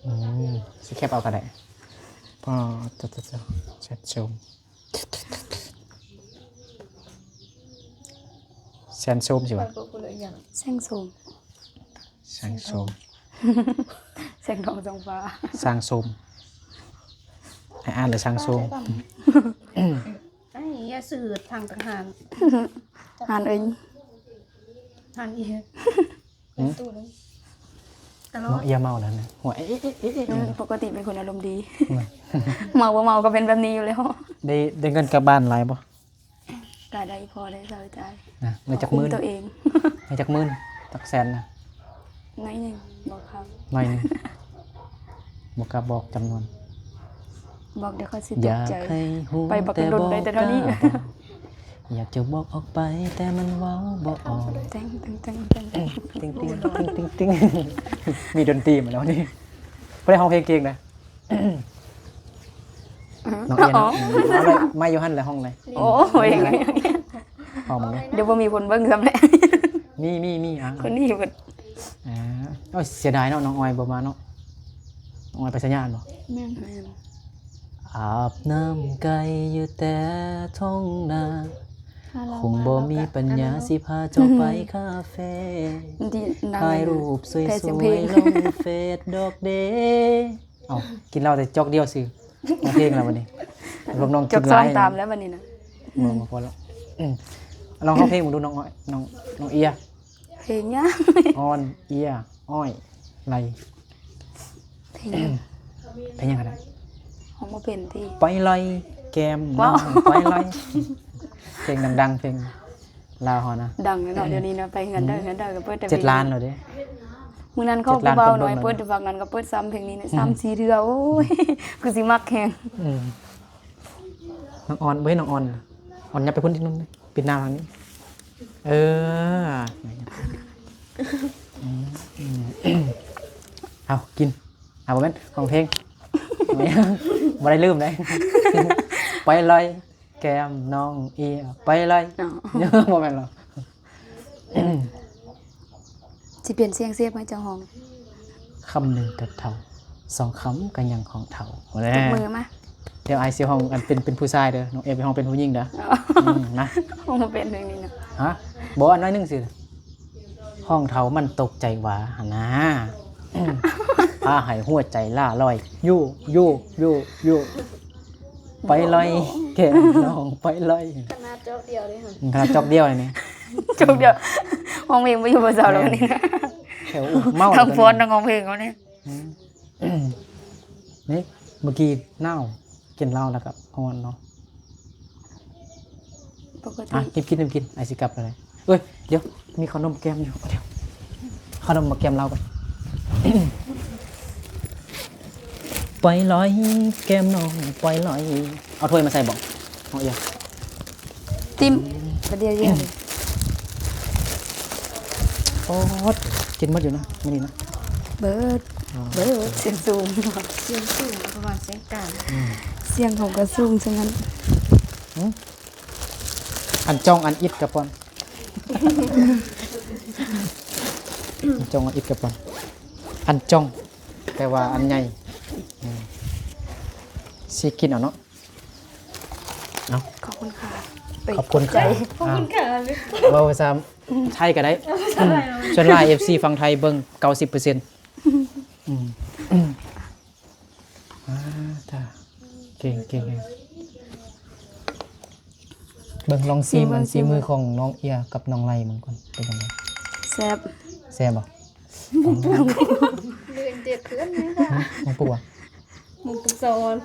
ອືມ ຊິແຄບເອົາກໍໄດ້. ອໍ ໂຕ ໂຕ ໂຕ ແຊນໂຊມ ແຊນໂຊມຊິວ່າ ແຊງໂຊມ ແຊງໂຊມ ແສງທອງສ່ອງຟ້າ ຊ່າງໂຊມ. ໃຫ້ອ່ານເລີຍ ຊ່າງໂຊມ. ໄອ້ ຢ່າຊື່ທາງທະຫານ ຫານເອີຍ ຫານອີ ຫືມ ຕະຫຼອດ ນ້ອງເອຍເມົາແລ້ວນະ ຫົວເອະເອະເອະເອະ. ອືມ ປົກກະຕິເປັນຄົນອາລົມດີ. ອືມ ເມົາບໍ່ເມົາກໍເປັນແບບນີ້ຢູ່ແລ້ວ. ໄດ້ ໄດ້ເງິນກັບບ້ານຫຼາຍບໍ່? ກະໄດ້ພໍໄດ້ໃຊ້ຈ່າຍ. ນະ ໄດ້ຈັກໝື່ນ? ໂຕເອງ. ໄດ້ຈັກໝື່ນ? ຈັກແສນນະ? ໜ້ອຍໜຶ່ງ ບໍ່ຄັກ ໜ້ອຍໜຶ່ງ ບໍ່ກ້າບອກຈຳນວນ. ບອກແລ້ວຂ້ອຍຊິຕົກໃຈ ຢາກໃຫ້ຮູ້ ໄປບັກດົນໄດ້ແຕ່ເທົ່ານີ້ ແຕ່ບໍ່ກ້າບອກ. ຢາກຈະບອກອອກໄປ ແຕ່ມັນເວົ້າບໍ່ອອກ. ແຕ່ງ ແຕ່ງ ແຕ່ງ ແຕ່ງ ຕິງ ຕິງ ຕິງ ຕິງ ຕິງ. ມີດົນຕີມາແລ້ວນີ້. ຜູ້ໃດຮ້ອງເພງເກັ່ງນະ? ນ້ອງເອເນາະ. ເອົາໄວ້ ໄມຢູ່ຫັ້ນແຫຼະ ຮ້ອງເລີຍ. ໂອ້ຍ ຮ້ອງເລີຍ. ດຽວບໍ່ມີຄົນເບິ່ງຊ້ຳແຫຼະ. ມີ ມີ ມີ ອ່າ ຄົນນີ້ເບິດ. ອ່າ ໂອ້ຍ ເສຍດາຍເນາະ ນ້ອງອອຍບໍ່ມາເນາະ. ນ້ອງອອຍໄປໄຊຍາດບໍ່? ແມ່ນ ແມ່ນ. ອາບນ້ຳໄກ່ຢູ່ແຕ່ທົ່ງນາ ຄົງບໍ່ມີປັນຍາຊິພາເຈົ້າໄປຄາເຟ ຖ່າຍຮູບສວຍໆ ລົງເຟສດອກເດ. ເອົ້າ ກິນເຫຼົ້າແຕ່ຈອກດຽວຊື່ ຮ້ອງເພງແລ້ວບັດນີ້. ລົມນ້ອງກິນຫຼາຍ ຈອກສອງຕາມແລ້ວບັດນີ້ນະ. ບໍ່ ບໍ່ພໍແລ້ວ. ອືມ ລອງຮ້ອງເພງເບິ່ງດູ ນ້ອງ ນ້ອງ ນ້ອງເອຍ. ເພງຫຍັງ? ອອນເອຍ ອ້ອຍ ໄລ. ເພງຫຍັງ? ເພງຫຍັງກໍໄດ້. ຮ້ອງບໍ່ເປັນຕິ? ໄປໄລແກ້ມນ້ອງ ໄປໄລ. ເພງດັງໆ ເພງລາວເຮົານະ ດັງເນາະ. ດຽວນີ້ນະ ໄປເຮືອນໃດເຮືອນໃດກໍເປີດແຕ່ເພງ ເຈັດລ້ານແລ້ວເດ້. ມື້ນັ້ນເຂົາຜູ້ບ່າວນ້ອຍເປີດຢູ່ພາກນັ້ນກໍເປີດຊ້ຳເພງນີ້ນະ ອືມ ສາມສີ່ເທື່ອ. ໂອ້ຍ ຄືຊິມັກແຮງ. ອືມ ນ້ອງອອນ ບໍ່ເຫັນນ້ອງອອນ. ອອນ ຫຍັບໄປພຸ້ນອີກໜ້ອຍໜຶ່ງ ປິດໜ້າທາງນີ້. ເອີ ອືມ ເອົາ ກິນ. ອ່າ ບໍ່ແມ່ນ ຮ້ອງເພງ ບໍ່ໄດ້ລືມເດ້. ໄປລອຍແກ້ມນ້ອງເອຍ ໄປລອຍ. ອໍ ບໍ່ແມ່ນເນາະ. ຊິປ່ຽນສຽງເສບໃຫ້ເຈົ້າຮ້ອງ. ຄຳໜຶ່ງກໍເຖົ້າ ສອງຄຳກໍຍັງຂອງເຖົ້າ. ແນ່ ຕົບມືມາ. ດຽວອ້າຍຊິຮ້ອງອັນເປັນ ເປັນຜູ້ຊາຍເດີ ນ້ອງເອໄປຮ້ອງເປັນຜູ້ຍິງເດີ. ອໍ ອືມ ນະ ຮ້ອງບໍ່ເປັນເພງນີ້ນະ. ຮະ? ບໍ່ ອັນໜ້ອຍໜຶ່ງຊື່ ຫ້ອງເຖົ້າມັນຕົກໃຈຫວາຫັ້ນນາ ພາໃຫ້ຫົວໃຈລ່າລອຍ ຢູ່ ຢູ່ ຢູ່ ຢູ່ ໄປລອຍແກ້ມນ້ອງໄປລອຍ. ຂະໜາດຈອກດຽວເດ້ຫັ້ນ ຂະໜາດຈອກດຽວນີ້ ຈອກດຽວ ຮ້ອງເພງບໍ່ຢູ່ບໍ່ເຊົາແລ້ວນີ້ນະ. ແຖວເມົາ ທັງຟ້ອນທັງຮ້ອງເພງເຂົານີ້. ອືມ ນີ້ ເມື່ອກີ້ໜາວ ກິນເຫຼົ້າແລ້ວກໍຮ້ອນເນາະ. ປົກກະຕິ ອ່ະ ກິນ ກິນ ກິນ ອ້າຍຊິກັບແລ້ວ. ເອີຍ ດຽວ ມີຂະໜົມແກ້ມຢູ່ ດຽວ ຂະໜົມມາແກ້ມເຫຼົ້າກ່ອນ. ໄປລອຍແກ້ມນ້ອງໄປລອຍ. ເອົາຖ້ວຍມາໃສ່ບໍ່? ເອົາອີກ ຕິ້ມ ປະດຽວດຽວ. ໂອ້ ກິນໝົດຢູ່ນະ ມື້ນີ້ນະ. ເບີດ ອໍ ເບີດ ສຽງສູງ ສຽງສູງ ປະມານສຽງກາງ. ອືມ ສຽງເຂົາກໍສູງຊັ້ນນັ້ນ. ຫືມ ອັນຈ່ອງອັນອິດກະປ່ອນ ອັນຈ່ອງອັນອິດກະປ່ອນ ອັນຈ່ອງ ແປວ່າອັນໃຫຍ່. ອືມ ຊິກິນເອົາເນາະ. ເອົາ ຂອບຄຸນຄ່ະ ເອີຍ ຂອບຄຸນຄ່ະ ຂອບໃຈ. ອ່າ ຂອບຄຸນຄ່ະ ເວົ້າພາສາໄທກໍໄດ້. ອືມ ສ່ວນຫຼາຍເອັຟຊີຝັ່ງໄທເບິ່ງເກົ້າສິບເປີເຊັນ. ອືມ ອືມ ອ່າ ເກັ່ງ ເກັ່ງ ເກັ່ງ. ເບິ່ງ ລອງຊີມ ຊີມ ອັນ ເບິ່ງ ຊີມມືຂອງນ້ອງເອຍກັບນ້ອງໄລເບິ່ງກ່ອນ ເປັນຈັ່ງໃດ? ແຊບ ແຊບບໍ່? ເລື່ອງເຈັດເພື່ອນນີ້ ຫືມ ນ້ອງປຸກວ່າ ນ້ອງປຸກສອນ.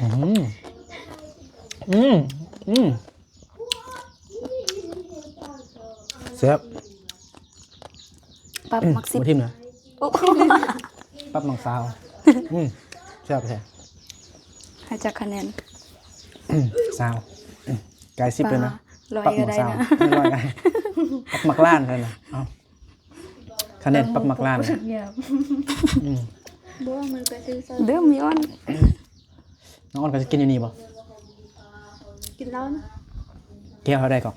ອືມ ອືມ ອືມ ແຊບ. ປັບໝາກສິບ ບໍ່ຖິ້ມນະ ໂອ້ ປັບໝາກຊາວ. ອືມ ແຊບແທ້. ໃຫ້ຈັກຄະແນນ? ຊາວ. ກາຍສິບເລີຍນະ. ປາ ຮ້ອຍກໍໄດ້ນະ. ຮ້ອຍກໍໄດ້. ປັບໝາກລ້ານເລີຍນະ. ເອົ້າ ຄະແນນປັບໝາກລ້ານ. ອືມ ບໍ່ ມັນກໍຊື່ ເດີມມີອອນ. ນ້ອງອອນກໍຈະກິນຢູ່ນີ້ບໍ່? ກິນເຫຼົ້ານະ. ແກ້ວເທົ່າໃດກໍ?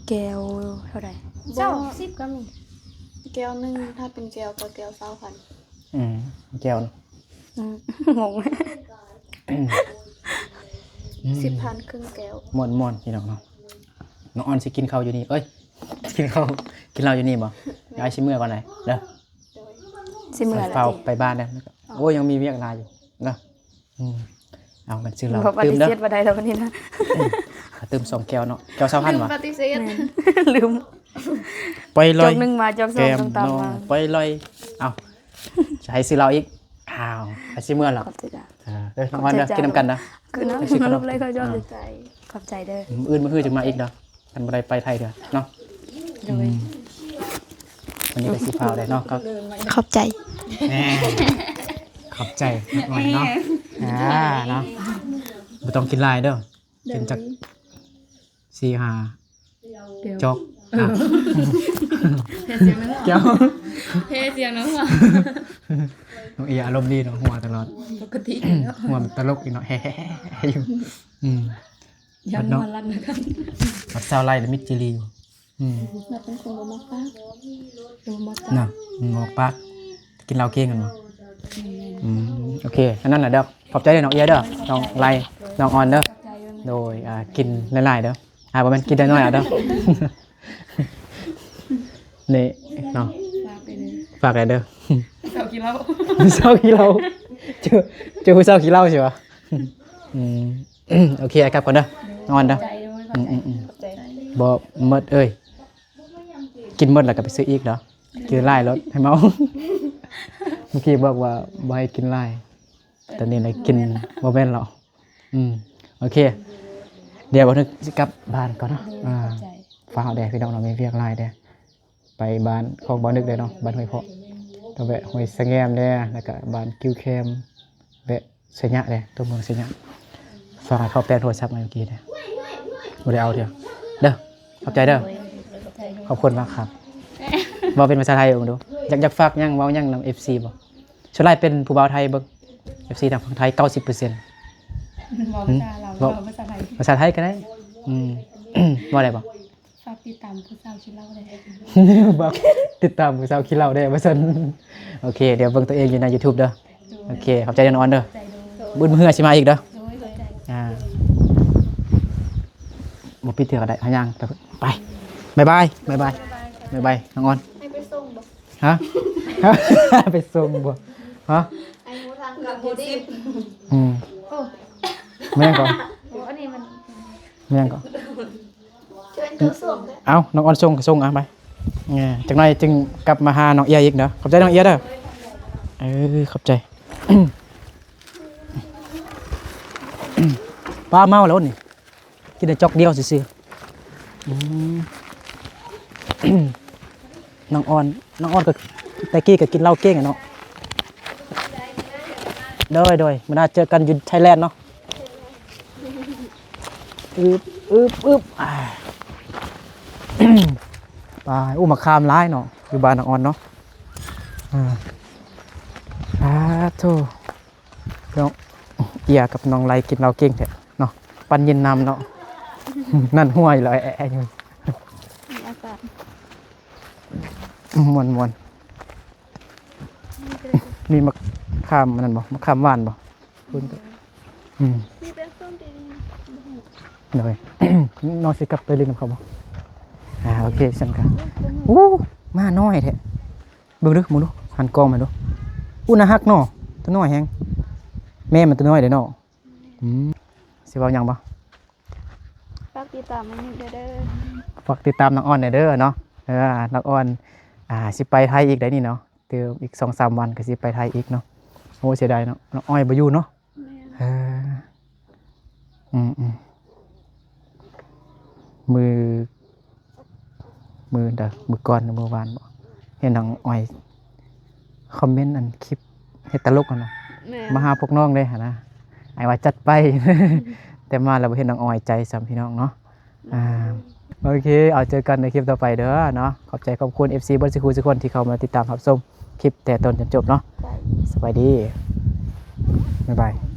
ແກ້ວເທົ່າໃດ? ບໍ່ ເກົ້າສິບກໍມີ. ແກ້ວໜຶ່ງ ຖ້າເປັນແກ້ວກໍແກ້ວຊາວພັນ. ອືມ ແກ້ວນະ. ອືມ ງົງ. ອືມ ສິບພັນເຄິ່ງແກ້ວ. ມ່ວນໆ ພີ່ນ້ອງເນາະ. ນ້ອງອອນຊິກິນເຂົ້າຢູ່ນີ້ ເອີຍ ກິນເຂົ້າ ກິນເຫຼົ້າຢູ່ນີ້ບໍ່? ແມ່ນ. ອ້າຍຊິເມືອກ່ອນໃດເດີ. ໂດຍ ຊິເມືອແລ້ວຕິ? ໄປບ້ານແລ້ວ. ອໍ ໂອ້ຍ ຍັງມີວຽກຫຼາຍຢູ່ເນາະ. ອືມ ເອົາກັນຊື້ເຫຼົ້າ ບໍ່ປະຕິເສດບໍ່ໄດ້ແລ້ວບັດນີ້ນະ. ຕື່ມ ເອົາຕື່ມສອງແກ້ວເນາະ. ແກ້ວຊາວພັນຫວາ? ລືມປະຕິເສດ. ແມ່ນ ລືມ. ໄປລອຍ ຈອກໜຶ່ງມາ ຈອກສອງ ແກ້ມ ຕ້ອງຕາມມາ ນ້ອງ ໄປລອຍ. ເອົ້າ ຈະໃຫ້ຊື້ເຫຼົ້າອີກ. ອ້າວ ໃຫ້ຊື້ເມືອແລ້ວ. ຂອບໃຈຈ້າ. ເອີ ເດີ ນ້ອງອອນເດີ ກິນນຳກັນນະ. ຄືນ້ຳ ກິນນຳ ເລີຍ ຂໍຈອກ. ເອີ ຂອບໃຈເດີ. ມື້ອື່ນມື້ຮືຈັ່ງມາອີກເດີ. ຄັນບໍ່ໄດ້ໄປໄທເທື່ອເນາະ. ໂດຍ ອືມ ວັນນີ້ກໍຊິພາໄດ້ເນາະ ກໍຂອບໃຈ. ແນ່ ຂອບໃຈນ້ອງອອນເນາະ. ອ່າ ເນາະ ບໍ່ຕ້ອງກິນຫຼາຍເດີ ກິນຈັກສີ່ຫ້າຈອກ. ແກ້ວ ແພ້ສຽງນ້ອງຫົວ. ນ້ອງເອອາລົມດີເນາະ ຫົວຕະຫຼອດ ປົກກະຕິເນາະ ຫົວມັນຕະຫຼົກອີກເນາະ ແຮໆຢູ່. ອືມ ຍາມນອນຫຼັບນະ ບັດເຊົ້າໄລ່ລະມິດຈີລີຢູ່. ອືມ ມັນເປັນຄົນບໍ່ມັກປາກ ບໍ່ມັກປາກນະ. ອືມ ບໍ່ມັກປາກ ກິນເຫຼົ້າເກັ່ງຫັ້ນບໍ່? ອືມ ອືມ ໂອເຄ ອັນນັ້ນລະເດີ. ຂອບໃຈເດີນ້ອງເອເດີ ນ້ອງໄລ່ ນ້ອງອອນເດີ. ໂດຍ ອ່າ ກິນຫຼາຍໆເດີ. ອ່າ ບໍ່ແມ່ນກິນນ້ອຍໆເອົາເດີ. ນີ້ເນາະ ຝາກໄວ້ເດີ ເຊົາຂີ້ເຫຼົ້າ ເຊົາຂີ້ເຫຼົ້າ. ເຈີ ເຈີຜູ້ເຊົາຂີ້ເຫຼົ້າຊິວະ. ອືມ ໂອເຄ ອ້າຍກັບກ່ອນເດີ ນອນເດີ. ອືມໆໆ ບໍ່ໝົດເອີຍ ກິນໝົດແລ້ວກໍໄປຊື້ອີກເດີ. ກິນຫຼາຍໂລດໃຫ້ເມົາ. ເມື່ອກີ້ບອກວ່າບໍ່ໃຫ້ກິນຫຼາຍ ຕອນນີ້ໄດ້ກິນ. ບໍ່ແມ່ນລະ ບໍ່ແມ່ນລະ. ອືມ ໂອເຄ ດຽວບ່າວນຶກຊິກັບບ້ານກ່ອນເນາະ. ອ່າ ຟ້າວແດ່ພີ່ນ້ອງເນາະ ມີວຽກຫຼາຍແດ່. ໄປບ້ານຂອງບ່າວນຶກແດ່ເນາະ ບ້ານຫ້ວຍເພາະ ຕ້ອງແວະຫ້ວຍສະແງມແດ່ ແລ້ວກະບ້ານກິວແຄມ ແວະໄຊຍະແດ່ ຕົວເມືອງໄຊຍະ. ຝາກໃຫ້ເຂົາແປງໂທລະສັບໃໝ່ເມື່ອກີ້ແດ່ ບໍ່ໄດ້ເອົາເທື່ອເດີ. ຂອບໃຈເດີ ຂອບໃຈ ຂອບຄຸນມາກຄັບ. ເວົ້າເປັນພາສາໄທເບິ່ງດູ ຢາກ ຢາກຝາກຫຍັງ ເວົ້າຫຍັງນຳເອັຟຊີບໍ່? ສ່ວນຫຼາຍເປັນຜູ້ບ່າວໄທເບິ່ງ ເອັຟຊີທາງຝັ່ງໄທ ເກົ້າສິບເປີເຊັນ. ເວົ້າພາສາລາວ ເວົ້າພາສາໄທ ພາສາໄທກໍໄດ້. ອືມ ເວົ້າໄດ້ບໍ່? ຝາກຕິດຕາມຜູ້ສາວຂີ້ເຫຼົ້າແດ່ ຝາກຕິດຕາມຜູ້ສາວຂີ້ເຫຼົ້າແດ່ວ່າຊັ້ນ. ໂອເຄ ດຽວເບິ່ງຕົວເອງຢູ່ໃນຢູທູບເດີ. ໂອເຄ ຂອບໃຈເດີນ້ອງອອນເດີ. ບຸນເຮືອຊິມາອີກເດີ. ອ່າ ບໍ່ປິດເທື່ອກໍໄດ້ ຫາຍ່າງໄປ. ບາຍບາຍ ບາຍບາຍ ບາຍບາຍ ນ້ອງອອນ. ໃຫ້ໄປສົ່ງບໍ່? ຮະ? ໄປສົ່ງບໍ່? ຮະ? ອືມ ແມ່ນກໍ ອັນນີ້ມັນ ແມ່ນກໍ ເອົາ ນ້ອງອອນສົ່ງກໍສົ່ງ ເອົາໄປ ຈັກໜ້ອຍຈຶ່ງກັບມາຫານ້ອງເອຍອີກເດີ. ຂອບໃຈນ້ອງເອຍເດີ. ເອີ ຂອບໃຈ. ປ້າເມົາແລ້ວນີ້ ກິນໄດ້ຈອກດຽວຊື່ໆ. ອືມ ນ້ອງອອນ ນ້ອງອອນກໍແຕ່ກີ້ກໍກິນເຫຼົ້າເກັ່ງອະເນາະ. ໂດຍ ໂດຍ ມື້ໜ້າເຈີກັນຢູ່ໄທແລນເນາະ. ອຶບ ອຶບ ອຶບ ອາ ໄປ. ໂອ້ ໝາກຂາມຫຼາຍເນາະ ຢູ່ບ້ານນ້ອງອອນເນາະ. ອາ ສາທຸ. ນ້ອງເອຍກັບນ້ອງໄລກິນເຫຼົ້າເກັ່ງແທ້ເນາະ ປັ່ນເຢັນນຳເນາະ. ນັ້ນຫ້ວຍລອຍແອະໆຢູ່ ມີອາກາດ ມ່ວນໆ. ມີໝາກຂາມອັນນັ້ນບໍ່? ໝາກຂາມຫວານບໍ່? ອືມ ມີແຕ່ສົ້ມຕີນີ້. ໂດຍ ນ້ອງຊິກັບໄປຫຼິ້ນນຳເຂົາບໍ່? ອ່າ ໂອເຄ ຊັ້ນກະ. ອູ້ ໝານ້ອຍແທ້. ເບິ່ງດູ ເບິ່ງດູ ຫັນກ້ອງມາດູ. ອຸ້ ໜ້າຮັກເນາະ ຕົວນ້ອຍແຮງ. ແມ່ມັນຕົວນ້ອຍເດ້ເນາະ. ອືມ ຊິເວົ້າຫຍັງບໍ່? ຝາກຕິດຕາມນ້ອງນິກແດ່ເດີ ຝາກຕິດຕາມນ້ອງອອນແດ່ເດີເນາະ. ເອີ ນ້ອງອອນ ອ່າ ຊິໄປໄທອີກໄດ໋ນີ້ເນາະ ຕື່ມອີກສອງສາມວັນກໍຊິໄປໄທອີກເນາະ. ໂອ້ ເສຍດາຍເນາະ ນ້ອງອ້ອຍບໍ່ຢູ່ເນາະ. ແມ່ນ ເອີ ອືມໆ ມື້ ມື້ໃດ ມື້ກ່ອນ ມື້ວານບໍ ເຫັນນ້ອງອອຍຄອມເມັນອັນຄລິບເຮັດຕະຫຼົກຫັ້ນນະ ແມ່ນ ມາຫາພວກນ້ອງເດ້ຫັ້ນນະ ອ້າຍວ່າຈັດໄປ ແຕ່ມາແລ້ວບໍ່ເຫັນນ້ອງອອຍໃຈຊ້ຳ ພີ່ນ້ອງເນາະ. ອ່າ ໂອເຄ ເອົາ ເຈີກັນໃນຄລິບຕໍ່ໄປເດີເນາະ. ຂອບໃຈຂອບຄຸນ ເອັຟຊີ ເບິດສູ່ຜູ້ສູ່ຄົນທີ່ເຂົ້າມາຕິດຕາມຮັບຊົມຄລິບແຕ່ຕົ້ນຈົນຈົບເນາະ. ສະບາຍດີ ບາຍບາຍ.